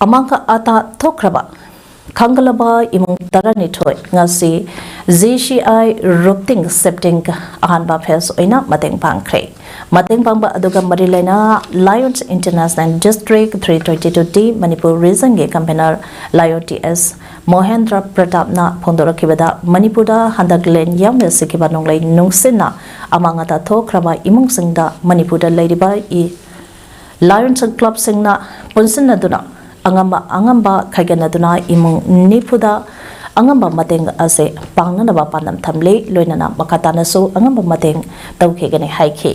ꯑꯃꯥꯡ ꯑꯇꯥ ꯊꯣꯛꯈ꯭ꯔꯕ ꯈꯪꯒꯠꯂꯕ ꯏꯃꯨꯡ ꯇꯔꯥꯅꯤꯊꯣꯏ ꯉꯁꯤ G C I Roofing Shifting ꯑꯍꯥꯟꯕ phase ꯑꯣꯏꯅ ꯃꯇꯦꯡ ꯄꯥꯡꯈ꯭ꯔꯦ꯫ ꯃꯇꯦꯡ ꯄꯥꯡꯕ ꯑꯗꯨꯒ ꯃꯔꯤ ꯂꯩꯅꯅ Lions International District three twenty-two D Manipur Region ꯒꯤ Convener ꯂꯥꯏꯑꯣꯟ T S ꯃꯣꯍꯦꯟꯗ꯭ꯔ ꯄ꯭ꯔꯇꯥꯞꯅ ꯐꯣꯡꯗꯣꯔꯛꯈꯤꯕꯗ, ꯃꯅꯤꯄꯨꯔꯗ ꯍꯟꯗꯛ ꯂꯦꯟ ꯌꯥꯎꯅ ꯁꯤꯈꯤꯕ ꯅꯣꯡꯂꯩ ꯅꯨꯡꯁꯤꯠꯅ ꯑꯃꯥꯡ ꯑꯇꯥ ꯊꯣꯛꯈ꯭ꯔꯕ ꯏꯃꯨꯡꯁꯤꯡꯗ ꯃꯅꯤꯄꯨꯔꯗ ꯂꯩꯔꯤꯕ ꯏ Lions Club ꯁꯤꯡꯅ ꯄꯨꯟꯁꯤꯟꯅꯗꯨꯅ ꯑꯉꯝꯕ ꯑꯉꯝꯕ ꯈꯥꯏꯒꯠꯅꯗꯨꯅ ꯏꯃꯨꯡ ꯅꯤꯐꯨꯗ ꯑꯉꯝꯕ ꯃꯇꯦꯡ ꯑꯁꯤ ꯄꯥꯡꯅꯅꯕ ꯄꯥꯟꯗꯝ ꯊꯝꯂꯤ꯫ ꯂꯣꯏꯅꯅ ꯃꯈꯥ ꯇꯥꯅꯁꯨ ꯑꯉꯝꯕ ꯃꯇꯦꯡ ꯇꯧꯈꯤꯒꯅꯤ ꯍꯥꯏꯈꯤ꯫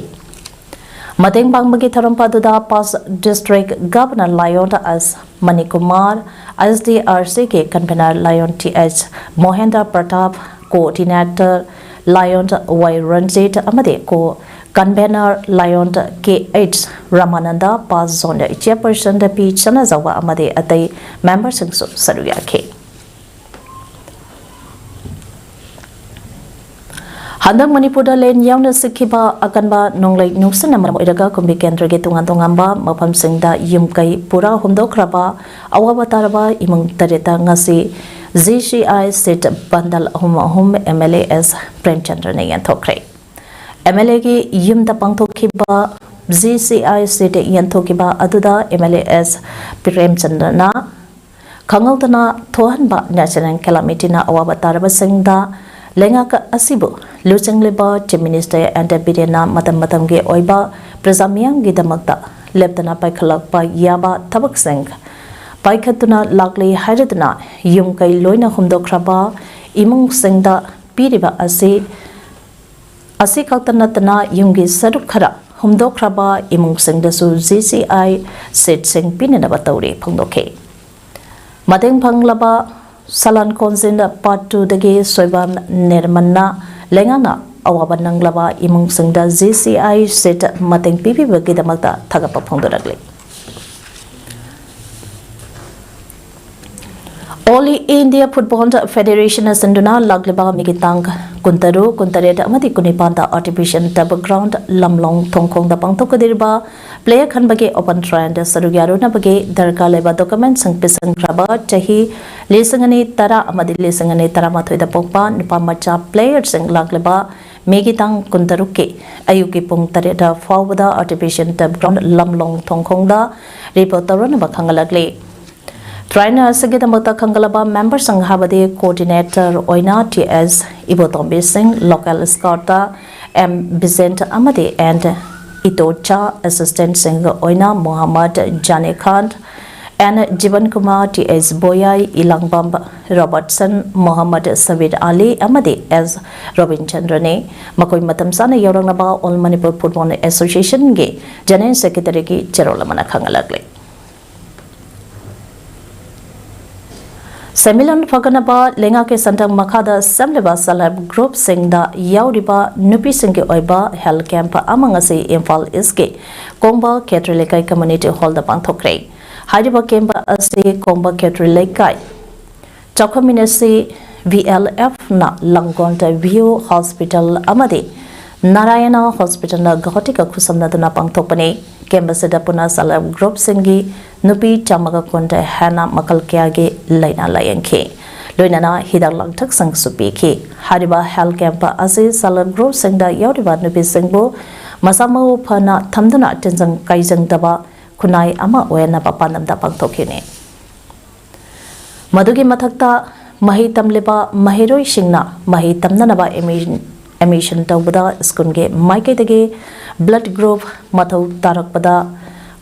ꯃꯇꯦꯡ ꯄꯥꯡꯕꯒꯤ ꯊꯧꯔꯝ ꯑꯗꯨꯗ Past District Governor Lion S Manikumar, S D R C ꯒꯤ Convener Lion Th Mohendra Pratap, Coordinator Lion Y Ranjit ꯑꯃꯗꯤ Co Convener Lion Kh Ramananda, Past Zone Chairperson P Chanazava ꯑꯃꯗꯤ ꯑꯇꯩ memberꯁꯤꯡꯁꯨ ꯁꯔꯨꯛ ꯌꯥꯈꯤ꯫ ꯍꯟꯗꯛ ꯃꯅꯤꯄꯨꯔꯗ ꯂꯦꯟ ꯌꯥꯎꯅ ꯁꯤꯈꯤꯕ ꯑꯀꯟꯕ ꯅꯣꯡꯂꯩ ꯅꯨꯡꯁꯤꯠꯅ ꯃꯔꯝ ꯑꯣꯏꯔꯒ ꯀꯨꯝꯕꯤ ꯀꯦꯟꯗ꯭ꯔꯒꯤ ꯇꯣꯉꯥꯟ ꯇꯣꯉꯥꯟꯕ ꯃꯐꯝꯁꯤꯡꯗ ꯌꯨꯝ ꯀꯩ ꯄꯨꯔꯥ ꯍꯨꯝꯗꯣꯛꯈ꯭ꯔꯕ ꯑꯋꯥꯕ ꯇꯥꯔꯕ ꯏꯃꯨꯡ ꯇꯔꯦꯠꯇ ꯉꯁꯤ G C I seat bundle ꯑꯍꯨꯝ ꯑꯍꯨꯝ M L A S ꯄ꯭ꯔꯦꯝꯆꯟꯗ꯭ꯔꯅ ꯌꯦꯟꯊꯣꯛꯈ꯭ꯔꯦ꯫ M L A ꯒꯤ ꯌꯨꯝꯗ ꯄꯥꯡꯊꯣꯛꯈꯤꯕ G C I seat ꯌꯦꯟꯊꯣꯛꯈꯤꯕ ꯑꯗꯨꯗ M L A S ꯄ꯭ꯔꯦꯝꯆꯟꯗ꯭ꯔꯅ ꯈꯪꯍꯧꯗꯅ ꯊꯣꯛꯍꯟꯕ natural calamityꯅ ꯑꯋꯥꯕ ꯇꯥꯔꯕꯁꯤꯡꯗ ꯂꯩꯉꯥꯛ ꯑꯁꯤꯕꯨ ꯂꯨꯆꯤꯡꯂꯤꯕ Chief Minister and ꯕꯤꯔꯦꯟꯅ ꯃꯇꯝ ꯃꯇꯝꯒꯤ ꯑꯣꯏꯕ ꯄ꯭ꯔꯖꯥ ꯃꯤꯌꯥꯝꯒꯤꯗꯃꯛꯇ ꯂꯦꯞꯇꯅ ꯄꯥꯏꯈꯠꯂꯛꯄ ꯌꯥꯕ ꯊꯕꯛꯁꯤꯡ ꯄꯥꯏꯈꯠꯇꯨꯅ ꯂꯥꯛꯂꯤ ꯍꯥꯏꯔꯗꯨꯅ ꯌꯨꯝ ꯀꯩ ꯂꯣꯏꯅ ꯍꯨꯝꯗꯣꯛꯈ꯭ꯔꯕ ꯏꯃꯨꯡꯁꯤꯡꯗ ꯄꯤꯔꯤꯕ ꯑꯁꯤ ꯑꯁꯤ ꯈꯛꯇ ꯅꯠꯇꯅ ꯌꯨꯝꯒꯤ ꯁꯔꯨꯛ ꯈꯔ ꯍꯨꯝꯗꯣꯛꯈ꯭ꯔꯕ ꯏꯃꯨꯡꯁꯤꯡꯗꯁꯨ G C I seatꯁꯤꯡ ꯄꯤꯅꯅꯕ ꯇꯧꯔꯤ ꯐꯣꯡꯗꯣꯛꯈꯤ꯫ ꯃꯇꯦꯡ ꯐꯪꯂꯕ ꯁꯂꯥꯟ ꯀꯣꯟꯖꯤꯟ Part Twoꯗꯒꯤ ꯁꯣꯏꯕꯝ ꯅꯤꯔꯃꯟꯅ ꯂꯩꯉꯥꯛꯅ ꯑꯋꯥꯕ ꯅꯪꯂꯕ ꯏꯃꯨꯡꯁꯤꯡꯗ G C I seat ꯃꯇꯦꯡ ꯄꯤꯕꯤꯕꯒꯤꯗꯃꯛꯇ ꯊꯥꯒꯠꯄ ꯐꯣꯡꯗꯣꯔꯛꯂꯤ꯫ All India Football Federation ꯁꯤꯟꯗꯨꯅ ꯂꯥꯛꯂꯤꯕ ꯃꯤꯒꯤ ꯇꯥꯡ ꯀꯨꯟꯇꯔꯨꯛ, ꯀꯨꯟꯇꯔꯦꯠ ꯑꯃꯗꯤ ꯀꯨꯟꯅꯤꯄꯥꯟꯗ Artificial Turf Ground ꯂꯝꯂꯣꯡ ꯊꯣꯡꯈꯣꯡꯗ ꯄꯥꯡꯊꯣꯛꯀꯗꯧꯔꯤꯕ player ꯈꯟꯕꯒꯤ open trialꯗ ꯁꯔꯨꯛ ꯌꯥꯔꯨꯅꯕꯒꯤ ꯗꯔꯀꯥꯔ ꯂꯩꯕ documentꯁꯤꯡ ꯄꯤꯁꯤꯟꯈ꯭ꯔꯕ ꯆꯍꯤ ꯂꯤꯁꯤꯡ ꯑꯅꯤ ꯇꯔꯥ ꯑꯃꯗꯤ ꯂꯤꯁꯤꯡ ꯑꯅꯤ ꯇꯔꯥꯃꯥꯊꯣꯏꯗ ꯄꯣꯛꯄ ꯅꯨꯄꯥ ꯃꯆꯥ playerꯁꯤꯡ ꯂꯥꯛꯂꯤꯕ ꯃꯦꯒꯤ ꯇꯥꯡ ꯀꯨꯟꯇꯔꯨꯛꯀꯤ ꯑꯌꯨꯛꯀꯤ ꯄꯨꯡ ꯇꯔꯦꯠ ꯐꯥꯎꯕꯗ Artificial Turf Ground ꯂꯝꯂꯣꯡ ꯊꯣꯡꯈꯣꯡꯗ report ꯇꯧꯔꯅꯕ ꯈꯪꯍꯜꯂꯛꯂꯤ꯫ Trial ꯑꯁꯤꯒꯤꯗꯃꯛꯇ ꯈꯟꯒꯠꯂꯕ memberꯁꯤꯡ ꯍꯥꯏꯕꯗꯤ coordinator ꯑꯣꯏꯅ T S ꯏꯕꯣꯇꯣꯝꯕꯤ ꯁꯤꯡ, local scoutꯇ M ꯕꯤꯖꯦꯟ ꯑꯃꯗꯤ N ꯏꯇꯣꯆꯥ, assistantꯁꯤꯡ ꯑꯣꯏꯅ ꯃꯣꯍꯝꯃꯗ ꯖꯥꯅꯦ ꯈꯥꯟ, ꯑꯦꯟ ꯖꯤꯕꯟ ꯀꯨꯃꯥꯔ, ꯇꯤ ꯑꯦꯁ ꯕꯣꯌꯥꯏ, ꯏꯂꯥꯡꯕꯝ ꯔꯣꯕꯔꯠꯁꯟ, ꯃꯣꯍꯝꯃꯗ ꯁꯕꯤꯔ ꯑꯂꯤ ꯑꯃꯗꯤ ꯑꯦꯁ ꯔꯣꯕꯤꯟꯆꯟꯗ꯭ꯔꯅꯤ꯫ ꯃꯈꯣꯏ ꯃꯇꯝ ꯆꯥꯅ ꯌꯧꯔꯛꯅꯕ All Manipur Football Associationꯒꯤ General Secretaryꯒꯤ ꯆꯦꯔꯣꯜ ꯑꯃꯅ ꯈꯪꯍꯜꯂꯛꯂꯤ꯫ ꯁꯦꯟꯃꯤꯠꯂꯣꯟ ꯐꯒꯠꯅꯕ ꯂꯩꯉꯥꯛꯀꯤ ꯁꯦꯟꯊꯪ ꯃꯈꯥꯗ ꯁꯦꯝꯂꯤꯕ Self Help Groupꯁꯤꯡꯗ ꯌꯥꯎꯔꯤꯕ ꯅꯨꯄꯤꯁꯤꯡꯒꯤ ꯑꯣꯏꯕ health camp ꯑꯃ ꯉꯁꯤ ꯏꯝꯐꯥꯜ Eastꯀꯤ ꯀꯣꯡꯕ ꯈꯦꯇ꯭ꯔꯤ ꯂꯩꯀꯥꯏ Community Hallꯗ ꯄꯥꯡꯊꯣꯛꯈ꯭ꯔꯦ꯫ ꯍꯥꯏꯔꯤꯕ camp ꯑꯁꯤ ꯀꯣꯡꯕ ꯈꯦꯇ꯭ꯔꯤ ꯂꯩꯀꯥꯏ ꯆꯥꯎꯈꯠꯃꯤꯟꯅꯁꯤ VLFꯅ ꯂꯥꯡꯒꯣꯜꯗ View Hospital ꯑꯃꯗꯤ ꯅꯥꯔꯥꯌꯅ Hospitalꯅ ꯒꯧꯍꯥꯇꯤꯒ ꯈꯨꯠꯁꯝꯅꯗꯨꯅ ꯄꯥꯡꯊꯣꯛꯄꯅꯤ꯫ Camp ꯑꯁꯤꯗ ꯄꯨꯟꯅ Self Help Groupꯁꯤꯡꯒꯤ ꯅꯨꯄꯤ ꯆꯥꯝꯃꯒ ꯀꯨꯟ ꯍꯦꯟꯅ ꯃꯈꯜ ꯀꯌꯥꯒꯤ ꯂꯥꯏꯅꯥ ꯂꯥꯌꯦꯡꯈꯤ꯫ ꯂꯣꯏꯅꯅ ꯍꯤꯗꯥꯛ ꯂꯥꯡꯊꯛꯁꯤꯡꯁꯨ ꯄꯤꯈꯤ꯫ ꯍꯥꯏꯔꯤꯕ health camp ꯑꯁꯤ Self Help Groupꯁꯤꯡꯗ ꯌꯥꯎꯔꯤꯕ ꯅꯨꯄꯤꯁꯤꯡꯕꯨ ꯃꯁꯥ ꯃꯎ ꯐꯅ ꯊꯝꯗꯨꯅ ꯇꯤꯟꯖꯪ ꯀꯥꯏꯖꯪꯗꯕ ꯈꯨꯟꯅꯥꯏ ꯑꯃ ꯑꯣꯏꯍꯟꯅꯕ ꯄꯥꯟꯗꯝꯗ ꯄꯥꯡꯊꯣꯛꯈꯤꯕꯅꯤ꯫ ꯃꯗꯨꯒꯤ ꯃꯊꯛꯇ, ꯃꯍꯩ ꯇꯝꯂꯤꯕ ꯃꯍꯩꯔꯣꯏꯁꯤꯡꯅ ꯃꯍꯩ ꯇꯝꯅꯅꯕ admission, admission ꯇꯧꯕꯗ ꯁ꯭ꯀꯨꯜꯒꯤ ꯃꯥꯏꯀꯩꯗꯒꯤ blood group ꯃꯊꯧ ꯇꯥꯔꯛꯄꯗ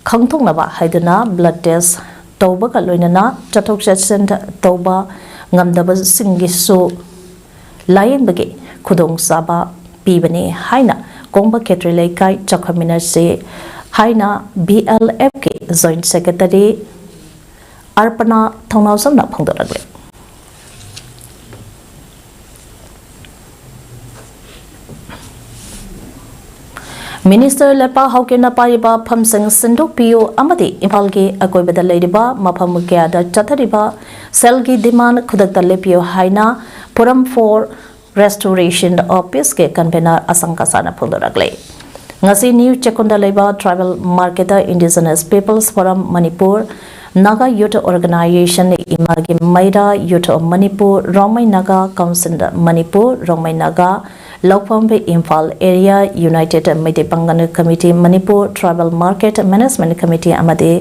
ꯈꯪꯗꯣꯛꯅꯕ ꯍꯥꯏꯗꯨꯅ blood test ꯇꯧꯕꯒ ꯂꯣꯏꯅꯅ ꯆꯠꯊꯣꯛ ꯆꯠꯁꯤꯟ ꯇꯧꯕ ꯉꯝꯗꯕꯁꯤꯡꯒꯤꯁꯨ ꯂꯥꯌꯦꯡꯕꯒꯤ ꯈꯨꯗꯣꯡꯆꯥꯕ ꯄꯤꯕꯅꯤ ꯍꯥꯏꯅ ꯀꯣꯡꯕ ꯈꯦꯇ꯭ꯔꯤ ꯂꯩꯀꯥꯏ ꯆꯥꯎꯈꯠꯃꯤꯟꯅꯁꯤ ꯍꯥꯏꯅ VLFꯀꯤ Joint Secretary ꯑꯔꯄꯅꯥ ꯊꯧꯅꯥꯎꯖꯝꯅ ꯐꯣꯡꯗꯣꯔꯛꯂꯤ꯫ Minister ꯂꯩꯄꯥꯛ ꯍꯥꯎꯀꯤꯞꯅ ꯄꯥꯏꯔꯤꯕ ꯐꯝꯁꯤꯡ ꯁꯤꯟꯗꯣꯛꯄꯤꯌꯨ ꯑꯃꯗꯤ ꯏꯝꯐꯥꯜꯒꯤ ꯑꯀꯣꯏꯕꯗ ꯂꯩꯔꯤꯕ ꯃꯐꯝ ꯀꯌꯥꯗ ꯆꯠꯊꯔꯤꯕ cellꯒꯤ demand ꯈꯨꯗꯛꯇ ꯂꯦꯞꯄꯤꯌꯨ ꯍꯥꯏꯅ Forum for Restoration of Peaceꯀꯤ convener ꯑꯁꯪ ꯀꯁꯥꯅ ꯐꯣꯡꯗꯣꯔꯛꯂꯤ꯫ ꯉꯁꯤ ꯅ꯭ꯌꯨ ꯆꯦꯛꯀꯣꯟꯗ ꯂꯩꯕ tribal marketꯇ Indigenous Peoples Forum Manipur, Naga Youth Organization, ꯏꯃꯥꯒꯤ ꯃꯩꯔꯥ, Youth of Manipur, Rongmei Naga Council Manipur, Rongmei Naga ꯂꯧꯐꯝ, Imphal Area United Meitei Pangal Committee Manipur, Tribal Market Management Committee ꯑꯃꯗꯤ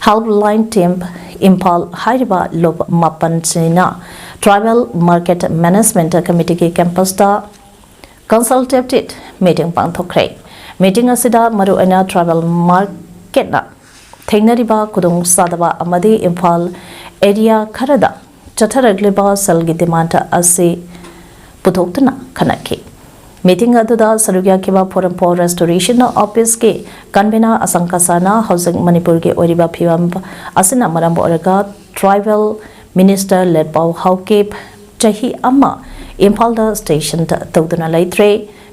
Helpline Team ꯏꯝꯐꯥꯜ ꯍꯥꯏꯔꯤꯕ ꯂꯨꯞ ꯃꯥꯄꯟꯁꯤꯅ Tribal Market Management Committeeꯒꯤ campusꯇ consultative meeting ꯄꯥꯡꯊꯣꯛꯈ꯭ꯔꯦ꯫ Meeting ꯑꯁꯤꯗ ꯃꯔꯨꯑꯣꯏꯅ tribal marketꯅ ꯊꯦꯡꯅꯔꯤꯕ ꯈꯨꯗꯣꯡꯆꯥꯗꯕ ꯑꯃꯗꯤ ꯏꯝꯐꯥꯜ ꯑꯦꯔꯤꯌꯥ ꯈꯔꯗ ꯆꯠꯊꯔꯛꯂꯤꯕ ꯁꯦꯜꯒꯤ ꯗꯤꯃꯥꯟꯗ ꯑꯁꯤ ꯄꯨꯊꯣꯛꯇꯨꯅ ꯈꯟꯅꯈꯤ꯫ ꯃꯤꯇꯤꯡ ꯑꯗꯨꯗ ꯁꯔꯨꯛ ꯌꯥꯈꯤꯕ Forum for Restoration of Peaceꯀꯤ ꯀꯟꯚꯦꯅꯔ ꯑꯁꯪ ꯀꯁꯥꯅ ꯍꯧꯖꯤꯛ ꯃꯅꯤꯄꯨꯔꯒꯤ ꯑꯣꯏꯔꯤꯕ ꯐꯤꯕꯝ ꯑꯁꯤꯅ ꯃꯔꯝ ꯑꯣꯏꯔꯒ ꯇ꯭ꯔꯥꯏꯕꯦꯜ ꯃꯤꯅꯤꯁꯇꯔ ꯂꯦꯠꯄꯥꯎ ꯍꯥꯎꯀꯤꯞ ꯆꯍꯤ ꯑꯃ ꯏꯝꯐꯥꯜꯗ ꯁ꯭ꯇꯦꯁꯟ ꯇꯧꯗꯨꯅ ꯂꯩꯇ꯭ꯔꯦ꯫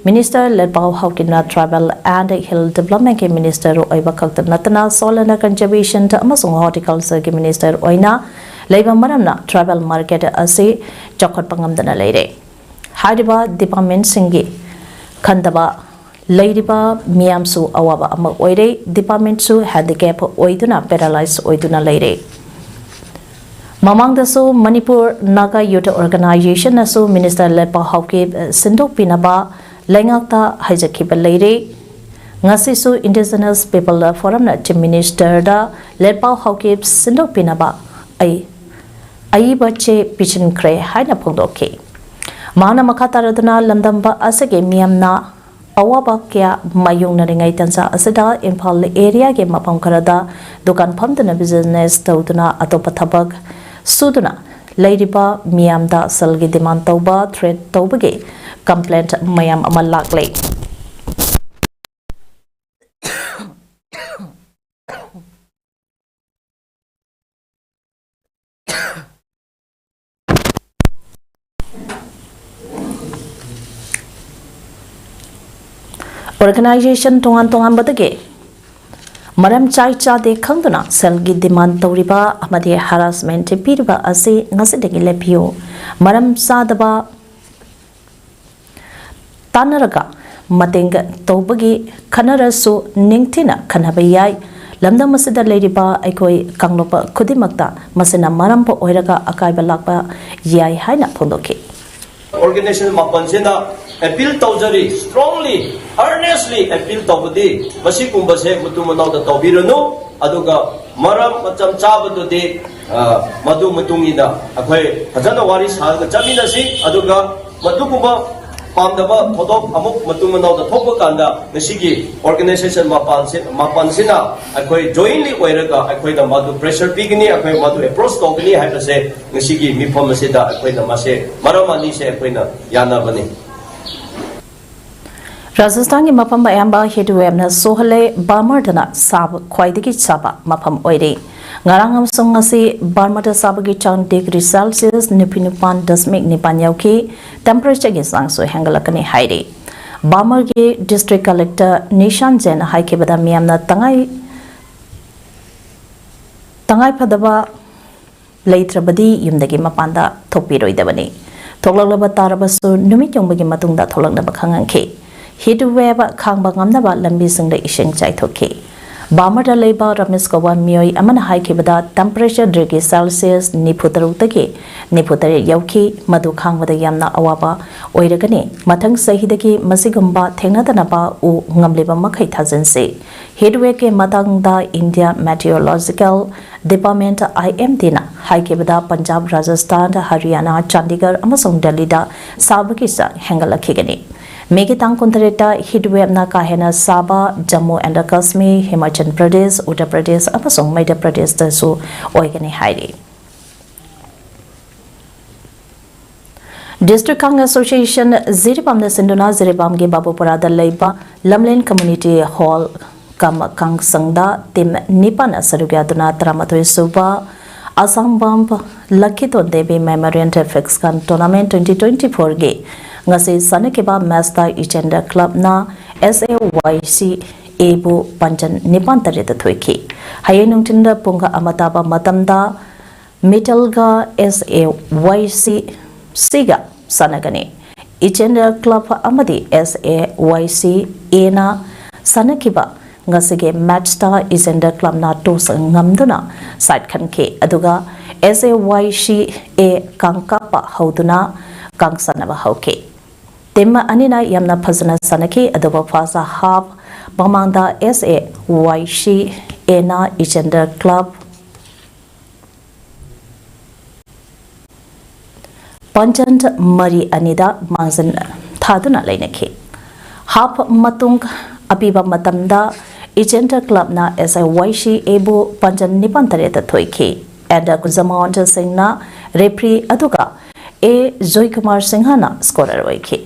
ꯃꯤꯅꯤꯁꯇꯔ ꯂꯦꯠꯄꯥꯎ ꯍꯥꯎꯀꯤꯞꯅ ꯇ꯭ꯔꯥꯏꯕꯦꯜ ꯑꯦꯟ ꯍꯤꯜ ꯗꯤꯕ꯭ꯂꯞꯃꯦꯟꯠꯀꯤ ꯃꯤꯅꯤꯁꯇꯔ ꯑꯣꯏꯕ ꯈꯛꯇ ꯅꯠꯇꯅ ꯁꯣꯏꯜ ꯑꯦꯟ ꯀꯟꯖꯔꯕꯦꯁꯟ ꯑꯃꯁꯨꯡ ꯍꯣꯔꯇꯤꯀꯜꯆꯔꯒꯤ ꯃꯤꯅꯤꯁꯇꯔ ꯑꯣꯏꯅ ꯂꯩꯕ ꯃꯔꯝꯅ ꯇ꯭ꯔꯥꯏꯕꯦꯜ ꯃꯥꯔꯀꯦꯠ ꯑꯁꯤ ꯆꯥꯎꯈꯠꯄ ꯉꯝꯗꯅ ꯂꯩꯔꯦ꯫ ꯍꯥꯏꯔꯤꯕ ꯗꯤꯄꯥꯔꯠꯃꯦꯟꯠꯁꯤꯡꯒꯤ ꯈꯟꯗꯕ ꯂꯩꯔꯤꯕ ꯃꯤꯌꯥꯝꯁꯨ ꯑꯋꯥꯕ ꯑꯃ ꯑꯣꯏꯔꯦ꯫ ꯗꯤꯄꯥꯔꯠꯃꯦꯟꯠꯁꯨ ꯍꯦꯟꯗꯤꯀꯦꯞ ꯑꯣꯏꯗꯨꯅ, ꯄꯦꯔꯥꯂꯥꯏꯖ ꯑꯣꯏꯗꯨꯅ ꯂꯩꯔꯦ꯫ ꯃꯃꯥꯡꯗꯁꯨ ꯃꯅꯤꯄꯨꯔ ꯅꯥꯒꯥ ꯌꯨꯠ ꯑꯣꯔꯒꯅꯥꯏꯖꯦꯁꯟꯅꯁꯨ ꯃꯤꯅꯤꯁꯇꯔ ꯂꯦꯠꯄꯥꯎ ꯍꯥꯎꯀꯤꯞ ꯁꯤꯟꯗꯣꯛꯄꯤꯅꯕ ꯂꯩꯉꯥꯛꯇ ꯍꯥꯏꯖꯈꯤꯕ ꯂꯩꯔꯦ꯫ ꯉꯁꯤꯁꯨ ꯏꯟꯗꯤꯖꯤꯅꯁ ꯄꯤꯄꯜ ꯐꯣꯔꯝꯅ ꯆꯤꯐ ꯃꯤꯅꯤꯁꯇꯔꯗ ꯂꯦꯠꯄꯥꯎ ꯍꯥꯎꯀꯤꯞ ꯁꯤꯟꯗꯣꯛꯄꯤꯅꯕ ꯑꯩ ꯑꯏꯕ ꯆꯦ ꯄꯤꯁꯤꯟꯈ꯭ꯔꯦ ꯍꯥꯏꯅ ꯐꯣꯡꯗꯣꯛꯈꯤ꯫ ꯃꯍꯥꯛꯅ ꯃꯈꯥ ꯇꯥꯔꯗꯨꯅ ꯂꯝꯗꯝꯕ ꯑꯁꯤꯒꯤ ꯃꯤꯌꯥꯝꯅ ꯑꯋꯥꯕ ꯀꯌꯥ ꯃꯥꯌꯣꯛꯅꯔꯤꯉꯩ ꯇꯥꯟꯖꯥ ꯑꯁꯤꯗ ꯏꯝꯐꯥꯜ ꯑꯦꯔꯤꯌꯥꯒꯤ ꯃꯐꯝ ꯈꯔꯗ ꯗꯨꯀꯥꯟ ꯐꯝꯗꯨꯅ ꯕꯤꯖꯤꯅꯦꯁ ꯇꯧꯗꯨꯅ ꯑꯇꯣꯞꯄ ꯊꯕꯛ ꯁꯨꯗꯨꯅ ꯂꯩꯔꯤꯕ ꯃꯤꯌꯥꯝꯗ ꯁꯦꯜꯒꯤ ꯗꯤꯃꯥꯟ ꯇꯧꯕ, ꯊ꯭ꯔꯦꯠ ꯇꯧꯕꯒꯤ ꯀꯝꯄ꯭ꯂꯦꯟꯠ ꯃꯌꯥꯝ ꯑꯃ ꯂꯥꯛꯂꯦ꯫ ꯑꯣꯔꯒꯅꯥꯏꯖꯦꯁꯟ ꯇꯣꯉꯥꯟ ꯇꯣꯉꯥꯟꯕꯗꯒꯤ ꯃꯔꯝ ꯆꯥꯏ ꯆꯥꯗꯦ ꯈꯪꯗꯨꯅ ꯁꯦꯜꯒꯤ ꯗꯤꯃꯥꯟ ꯇꯧꯔꯤꯕ ꯑꯃꯗꯤ ꯍꯔꯥꯁꯃꯦꯟꯠ ꯄꯤꯔꯤꯕ ꯑꯁꯤ ꯉꯁꯤꯗꯒꯤ ꯂꯦꯞꯄꯤꯌꯨ꯫ ꯃꯔꯝ ꯆꯥꯗꯕ ꯇꯥꯟꯅꯔꯒ ꯃꯇꯦꯡ ꯇꯧꯕꯒꯤ ꯈꯟꯅꯔꯁꯨ ꯅꯤꯡꯊꯤꯅ ꯈꯟꯅꯕ ꯌꯥꯏ꯫ ꯂꯝꯗꯝ ꯑꯁꯤꯗ ꯂꯩꯔꯤꯕ ꯑꯩꯈꯣꯏ ꯀꯥꯡꯂꯨꯞ ꯈꯨꯗꯤꯡꯃꯛꯇ ꯃꯁꯤꯅ ꯃꯔꯝ ꯑꯣꯏꯔꯒ ꯑꯀꯥꯏꯕ ꯂꯥꯛꯄ ꯌꯥꯏ ꯍꯥꯏꯅ ꯐꯣꯡꯗꯣꯛꯈꯤ꯫ ꯑꯣꯔꯒꯅꯥꯏꯖꯦꯁꯟ ꯃꯥꯄꯟꯁꯤꯅ ꯑꯦꯄꯤꯜ ꯇꯧꯖꯔꯤ, strongly, earnestly ꯑꯦꯄꯤꯜ ꯇꯧꯕꯗꯤ ꯃꯁꯤꯒꯨꯝꯕꯁꯦ ꯃꯇꯨꯡ ꯃꯅꯥꯎꯗ ꯇꯧꯕꯤꯔꯅꯨ꯫ ꯑꯗꯨꯒ ꯃꯔꯝ ꯃꯇꯝ ꯆꯥꯕꯗꯨꯗꯤ, ꯑ, ꯃꯗꯨ ꯃꯇꯨꯡ ꯏꯟꯅ ꯑꯩꯈꯣꯏ ꯐꯖꯅ ꯋꯥꯔꯤ ꯁꯥꯔꯒ ꯆꯠꯃꯤꯟꯅꯁꯤ꯫ ꯑꯗꯨꯒ ꯃꯗꯨꯒꯨꯝꯕ ꯄꯥꯝꯗꯕ ꯊꯧꯗꯣꯛ ꯑꯃꯨꯛ ꯃꯇꯨꯡ ꯃꯅꯥꯎꯗ ꯊꯣꯛꯄ ꯀꯥꯟꯗ ꯉꯁꯤꯒꯤ organization ꯃꯄꯥꯟꯁꯤ ꯃꯄꯥꯟꯁꯤꯅ ꯑꯩꯈꯣꯏ jointly ꯑꯣꯏꯔꯒ ꯑꯩꯈꯣꯏꯗ ꯃꯗꯨ pressure ꯄꯤꯒꯅꯤ, ꯑꯩꯈꯣꯏ ꯃꯗꯨ approach ꯇꯧꯒꯅꯤ ꯍꯥꯏꯕꯁꯦ ꯉꯁꯤꯒꯤ ꯃꯤꯐꯝ ꯑꯁꯤꯗ ꯑꯩꯈꯣꯏꯅ ꯃꯁꯦ ꯃꯔꯝ ꯑꯅꯤꯁꯦ ꯑꯩꯈꯣꯏꯅ ꯌꯥꯅꯕꯅꯤ꯫ ꯔꯥꯖꯁꯊꯥꯟꯒꯤ ꯃꯐꯝ ꯑꯌꯥꯝꯕ heat waveꯅ ꯁꯣꯛꯍꯜꯂꯦ꯫ ꯕꯥꯃꯔꯗꯅ ꯁꯥꯕ ꯈ꯭ꯋꯥꯏꯗꯒꯤ ꯁꯥꯕ ꯃꯐꯝ ꯑꯣꯏꯔꯤ꯫ ꯉꯔꯥꯡ ꯑꯃꯁꯨꯡ ꯉꯁꯤ ꯕꯥꯃꯔꯗ ꯁꯥꯕꯒꯤ ꯆꯥꯡ degree Celsius ꯅꯤꯐꯨ ꯅꯤꯄꯥꯟ ꯗꯁꯃꯤꯛ ꯅꯤꯄꯥꯟ ꯌꯧꯈꯤ꯫ Temperatureꯒꯤ ꯆꯥꯡꯁꯨ ꯍꯦꯟꯒꯠꯂꯛꯀꯅꯤ ꯍꯥꯏꯔꯤ꯫ ꯕꯥꯃꯔꯒꯤ district collector ꯅꯤꯁꯥꯟ ꯖꯦꯟꯅ ꯍꯥꯏꯈꯤꯕꯗ ꯃꯤꯌꯥꯝꯅ ꯇꯉꯥꯏ ꯇꯉꯥꯏꯐꯗꯕ ꯂꯩꯇ꯭ꯔꯕꯗꯤ ꯌꯨꯝꯗꯒꯤ ꯃꯄꯥꯟꯗ ꯊꯣꯛꯄꯤꯔꯣꯏꯗꯕꯅꯤ꯫ ꯊꯣꯛꯂꯛꯂꯕ ꯇꯥꯔꯕꯁꯨ ꯅꯨꯃꯤꯠ ꯌꯨꯡꯕꯒꯤ ꯃꯇꯨꯡꯗ ꯊꯣꯛꯂꯛꯅꯕ ꯈꯪꯍꯟꯈꯤ꯫ Heat wave ꯈꯥꯡꯕ ꯉꯝꯅꯕ ꯂꯝꯕꯤꯁꯤꯡꯗ ꯏꯁꯤꯡ ꯆꯥꯏꯊꯣꯛꯈꯤ꯫ ꯕꯥꯃꯔꯗ ꯂꯩꯕ ꯔꯃꯦꯁ ꯀꯧꯕ ꯃꯤꯑꯣꯏ ꯑꯃꯅ ꯍꯥꯏꯈꯤꯕꯗ temperature degree Celsius ꯅꯤꯐꯨ ꯇꯔꯨꯛꯇꯒꯤ ꯅꯤꯐꯨ ꯇꯔꯦꯠ ꯌꯧꯈꯤ, ꯃꯗꯨ ꯈꯥꯡꯕꯗ ꯌꯥꯝꯅ ꯑꯋꯥꯕ ꯑꯣꯏꯔꯒꯅꯤ꯫ ꯃꯊꯪ ꯆꯍꯤꯗꯒꯤ ꯃꯁꯤꯒꯨꯝꯕ ꯊꯦꯡꯅꯗꯅꯕ ꯎ ꯉꯝꯂꯤꯕ ꯃꯈꯩ ꯊꯥꯖꯤꯟꯁꯤ꯫ Heat waveꯀꯤ ꯃꯇꯥꯡꯗ India Meteorological Department, IMDꯅ ꯍꯥꯏꯈꯤꯕꯗ Punjab, Rajasthan, ꯍꯔꯤꯌꯥꯅꯥ, ꯆꯥꯟꯗꯤꯒꯔ ꯑꯃꯁꯨꯡ ꯗꯦꯜꯂꯤꯗ ꯁꯥꯕꯒꯤ ꯆꯥꯡ ꯍꯦꯟꯒꯠꯂꯛꯈꯤꯒꯅꯤ꯫ ꯃꯦꯒꯤ ꯇꯥꯡ ꯀꯨꯟꯇꯔꯦꯠꯇ heat waveꯅ ꯀꯥ ꯍꯦꯟꯅ ꯁꯥꯕ ꯖꯝꯃꯨ ꯑꯦꯟ ꯀꯥꯁꯃꯤꯔ, ꯍꯤꯃꯥꯆꯜ ꯄ꯭ꯔꯗꯦꯁ, ꯎꯠꯇꯔ ꯄ꯭ꯔꯗꯦꯁ ꯑꯃꯁꯨꯡ ꯃꯙ꯭ꯌ ꯄ꯭ꯔꯗꯦꯁꯇꯁꯨ ꯑꯣꯏꯒꯅꯤ ꯍꯥꯏꯔꯤ꯫ District Kang Association ꯖꯤꯔꯤꯕꯥꯝꯅ ꯁꯤꯟꯗꯨꯅ ꯖꯤꯔꯤꯕꯥꯝꯒꯤ ꯕꯥꯕꯨꯄꯨꯔꯥꯗ ꯂꯩꯕ ꯂꯝꯂꯦꯟ community hall ꯀꯝ ꯀꯥꯡꯁꯪꯗ team ꯅꯤꯄꯥꯟꯅ ꯁꯔꯨꯛ ꯌꯥꯗꯨꯅ ꯇꯔꯥꯃꯥꯊꯣꯏ ꯁꯨꯕ Assam Bump Lakhiton Devi Memorial Fixed Gun Tournament twenty twenty-fourꯒꯤ ꯉꯁꯤ ꯁꯥꯟꯅꯈꯤꯕ matchꯇ Ichendra Clubꯅ SAYCAꯕꯨ ꯄꯥꯟꯖꯟ ꯅꯤꯄꯥꯟ ꯇꯔꯦꯠꯇ ꯊꯣꯏꯈꯤ꯫ ꯍꯌꯦꯡ ꯅꯨꯡꯊꯤꯜꯗ ꯄꯨꯡ ꯑꯃ ꯇꯥꯕ ꯃꯇꯝꯗ ꯃꯤꯇꯜꯒ SAYCCꯒ ꯁꯥꯟꯅꯒꯅꯤ꯫ Ichendra Club ꯑꯃꯗꯤ SAYCAꯅ ꯁꯥꯟꯅꯈꯤꯕ ꯉꯁꯤꯒꯤ matchꯇ Ichendra Clubꯅ toss ꯉꯝꯗꯨꯅ side ꯈꯟꯈꯤ, ꯑꯗꯨꯒ SAYCA ꯀꯥꯡꯀꯥꯞꯄ ꯍꯧꯗꯨꯅ ꯀꯥꯡꯁꯥꯟꯅꯕ ꯍꯧꯈꯤ꯫ Team ꯑꯅꯤꯅ ꯌꯥꯝꯅ ꯐꯖꯅ ꯁꯥꯟꯅꯈꯤ, ꯑꯗꯨꯕꯨ first half ꯃꯃꯥꯡꯗ SAYCAꯅ Ichendra Club ꯄꯥꯟꯖꯟ ꯃꯔꯤ ꯑꯅꯤꯗ ꯃꯥꯡꯖꯤꯟ ꯊꯥꯗꯨꯅ ꯂꯩꯅꯈꯤ꯫ ꯍꯥꯞ ꯃꯇꯨꯡ ꯑꯄꯤꯕ ꯃꯇꯝꯗ ꯏꯆꯦꯟꯗ꯭ꯔ ꯀ꯭ꯂꯕꯅ S I Y C A ꯕꯨ ꯄꯥꯟꯖꯟ ꯅꯤꯄꯥꯟ ꯇꯔꯦꯠꯇ ꯊꯣꯏꯈꯤ꯫ ꯑꯦꯟꯗ ꯖꯃꯥꯋꯟꯇ ꯁꯤꯡꯅ ꯔꯦꯐ꯭ꯔꯤ ꯑꯗꯨꯒ A ꯖꯣꯏꯀꯨꯃꯥꯔ ꯁꯤꯡꯍꯅ ꯁ꯭ꯀꯣꯔꯔ ꯑꯣꯏꯈꯤ꯫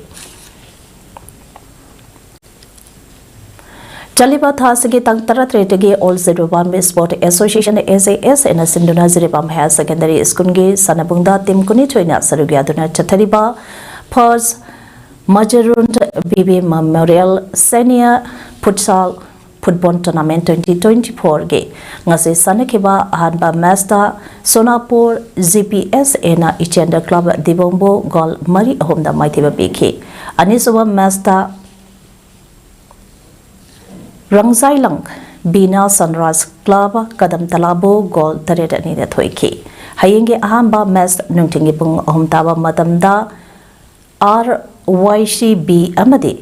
ꯆꯠꯂꯤꯕ ꯊꯥ ꯑꯁꯤꯒꯤ ꯇꯥꯡ ꯇꯔꯥꯇꯔꯦꯠꯇꯒꯤ All Jiribam Sport Association, A J S A ꯅ ꯁꯤꯟꯗꯨꯅ ꯖꯤꯔꯤꯕꯥꯝ Higher Secondary School ꯒꯤ ꯁꯥꯟꯅꯕꯨꯡꯗ team ꯀꯨꯟꯅꯤꯊꯣꯏꯅ ꯁꯔꯨꯛ ꯌꯥꯗꯨꯅ ꯆꯠꯊꯔꯤꯕ First Majorund B B Memorial Senior Futsal Football Tournament twenty twenty-four ꯒꯤ ꯉꯁꯤ ꯁꯥꯟꯅꯈꯤꯕ ꯑꯍꯥꯟꯕ match ꯇ ꯁꯣꯅꯥꯄꯨꯔ G P S A ꯅ ꯏꯆꯦꯟꯗ꯭ꯔ ꯀ꯭ꯂꯕ ꯗꯤꯕꯣꯡꯕꯨ ꯒꯣꯜ ꯃꯔꯤ ꯑꯍꯨꯝꯗ ꯃꯥꯏꯊꯤꯕ ꯄꯤꯈꯤ꯫ ꯑꯅꯤꯁꯨꯕ match ꯇ ꯔꯪꯖꯥꯏꯂꯪ ꯕꯤꯅ ꯁꯟꯔꯥꯏꯖ ꯀ꯭ꯂꯕ ꯀꯗꯝꯇꯂꯥꯕꯨ ꯒꯣꯜ ꯇꯔꯦꯠ ꯑꯅꯤꯗ ꯊꯣꯏꯈꯤ꯫ ꯍꯌꯦꯡꯒꯤ ꯑꯍꯥꯟꯕ match ꯅꯨꯡꯊꯤꯜꯒꯤ ꯄꯨꯡ ꯑꯍꯨꯝ ꯇꯥꯕ ꯃꯇꯝꯗ R Y C B ꯑꯃꯗꯤ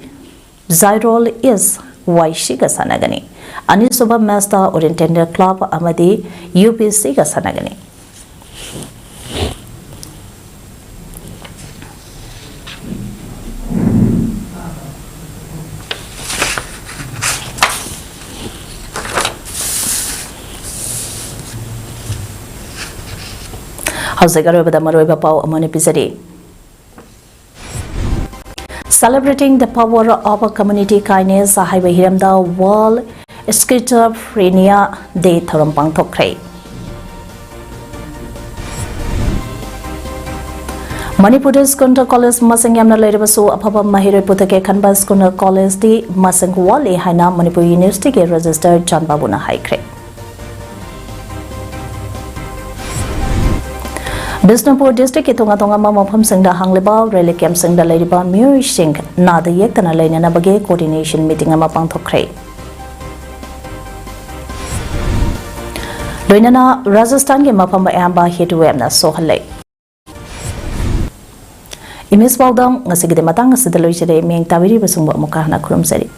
ꯖꯥꯏꯔꯣꯜ East Y C ꯒ ꯁꯥꯟꯅꯒꯅꯤ꯫ ꯑꯅꯤꯁꯨꯕ match ꯇ ꯑꯣꯔꯤꯌꯦꯟꯇꯦꯟꯗꯦꯜ ꯀ꯭ꯂꯕ ꯑꯃꯗꯤ U P C ꯒ ꯁꯥꯟꯅꯒꯅꯤ꯫ ꯍꯧꯖꯤꯛ ꯑꯔꯣꯏꯕꯗ ꯃꯔꯨꯑꯣꯏꯕ ꯄꯥꯎ ꯑꯃ ꯑꯣꯏꯅ ꯄꯤꯖꯔꯤ꯫ Celebrating the Power of Community Kindness ꯍꯥꯏꯕ ꯍꯤꯔꯝꯗ World Schizophrenia Day ꯊꯧꯔꯝ ꯄꯥꯡꯊꯣꯛꯈ꯭ꯔꯦ꯫ ꯃꯅꯤꯄꯨꯔꯗ ꯁ꯭ꯀꯨꯜ ꯀꯣꯂꯦꯖ ꯃꯁꯤꯡ ꯌꯥꯝꯅ ꯂꯩꯔꯕꯁꯨ ꯑꯐꯕ ꯃꯍꯩꯔꯣꯏ ꯄꯨꯊꯣꯛꯀꯦ ꯈꯟꯕ ꯁ꯭ꯀꯨꯜ ꯀꯣꯂꯦꯖꯇꯤ ꯃꯁꯤꯡ ꯋꯥꯠꯂꯤ ꯍꯥꯏꯅ ꯃꯅꯤꯄꯨꯔ ꯌꯨꯅꯤꯚꯔꯁꯤꯇꯤꯒꯤ ꯔꯦꯖꯤꯁꯇꯔ ꯖꯥꯟ ꯕꯥꯕꯨꯅ ꯍꯥꯏꯈ꯭ꯔꯦ꯫ ꯕꯤꯁꯅꯨꯄꯨꯔ ꯗꯤꯁꯇ꯭ꯔꯤꯛꯀꯤ ꯇꯣꯉꯥꯟ ꯇꯣꯉꯥꯟꯕ ꯃꯐꯝꯁꯤꯡꯗ ꯍꯥꯡꯂꯤꯕ ꯔꯤꯂꯤꯐ ꯀꯦꯝꯞꯁꯤꯡꯗ ꯂꯩꯔꯤꯕ ꯃꯤꯑꯣꯏꯁꯤꯡ ꯅꯥꯗ ꯌꯦꯛꯇꯅ ꯂꯩꯅꯅꯕꯒꯤ coordination meeting ꯑꯃ ꯄꯥꯡꯊꯣꯛꯈ꯭ꯔꯦ꯫ ꯂꯣꯏꯅꯅ ꯔꯥꯖꯁꯊꯥꯟꯒꯤ ꯃꯐꯝ ꯑꯌꯥꯝꯕ heat wave ꯅ ꯁꯣꯛꯍꯜꯂꯦ꯫ ꯏꯃꯤꯁ ꯄꯥꯎꯗꯝ ꯉꯁꯤꯒꯤꯗꯤ ꯃꯇꯥꯡ ꯑꯁꯤꯗ ꯂꯣꯏꯖꯔꯦ꯫ ꯃꯤꯠꯌꯦꯡ ꯇꯥꯕꯤꯔꯤꯕꯁꯤꯡꯕꯨ ꯑꯃꯨꯛꯀ ꯍꯟꯅ ꯈꯨꯔꯨꯝꯖꯔꯤ꯫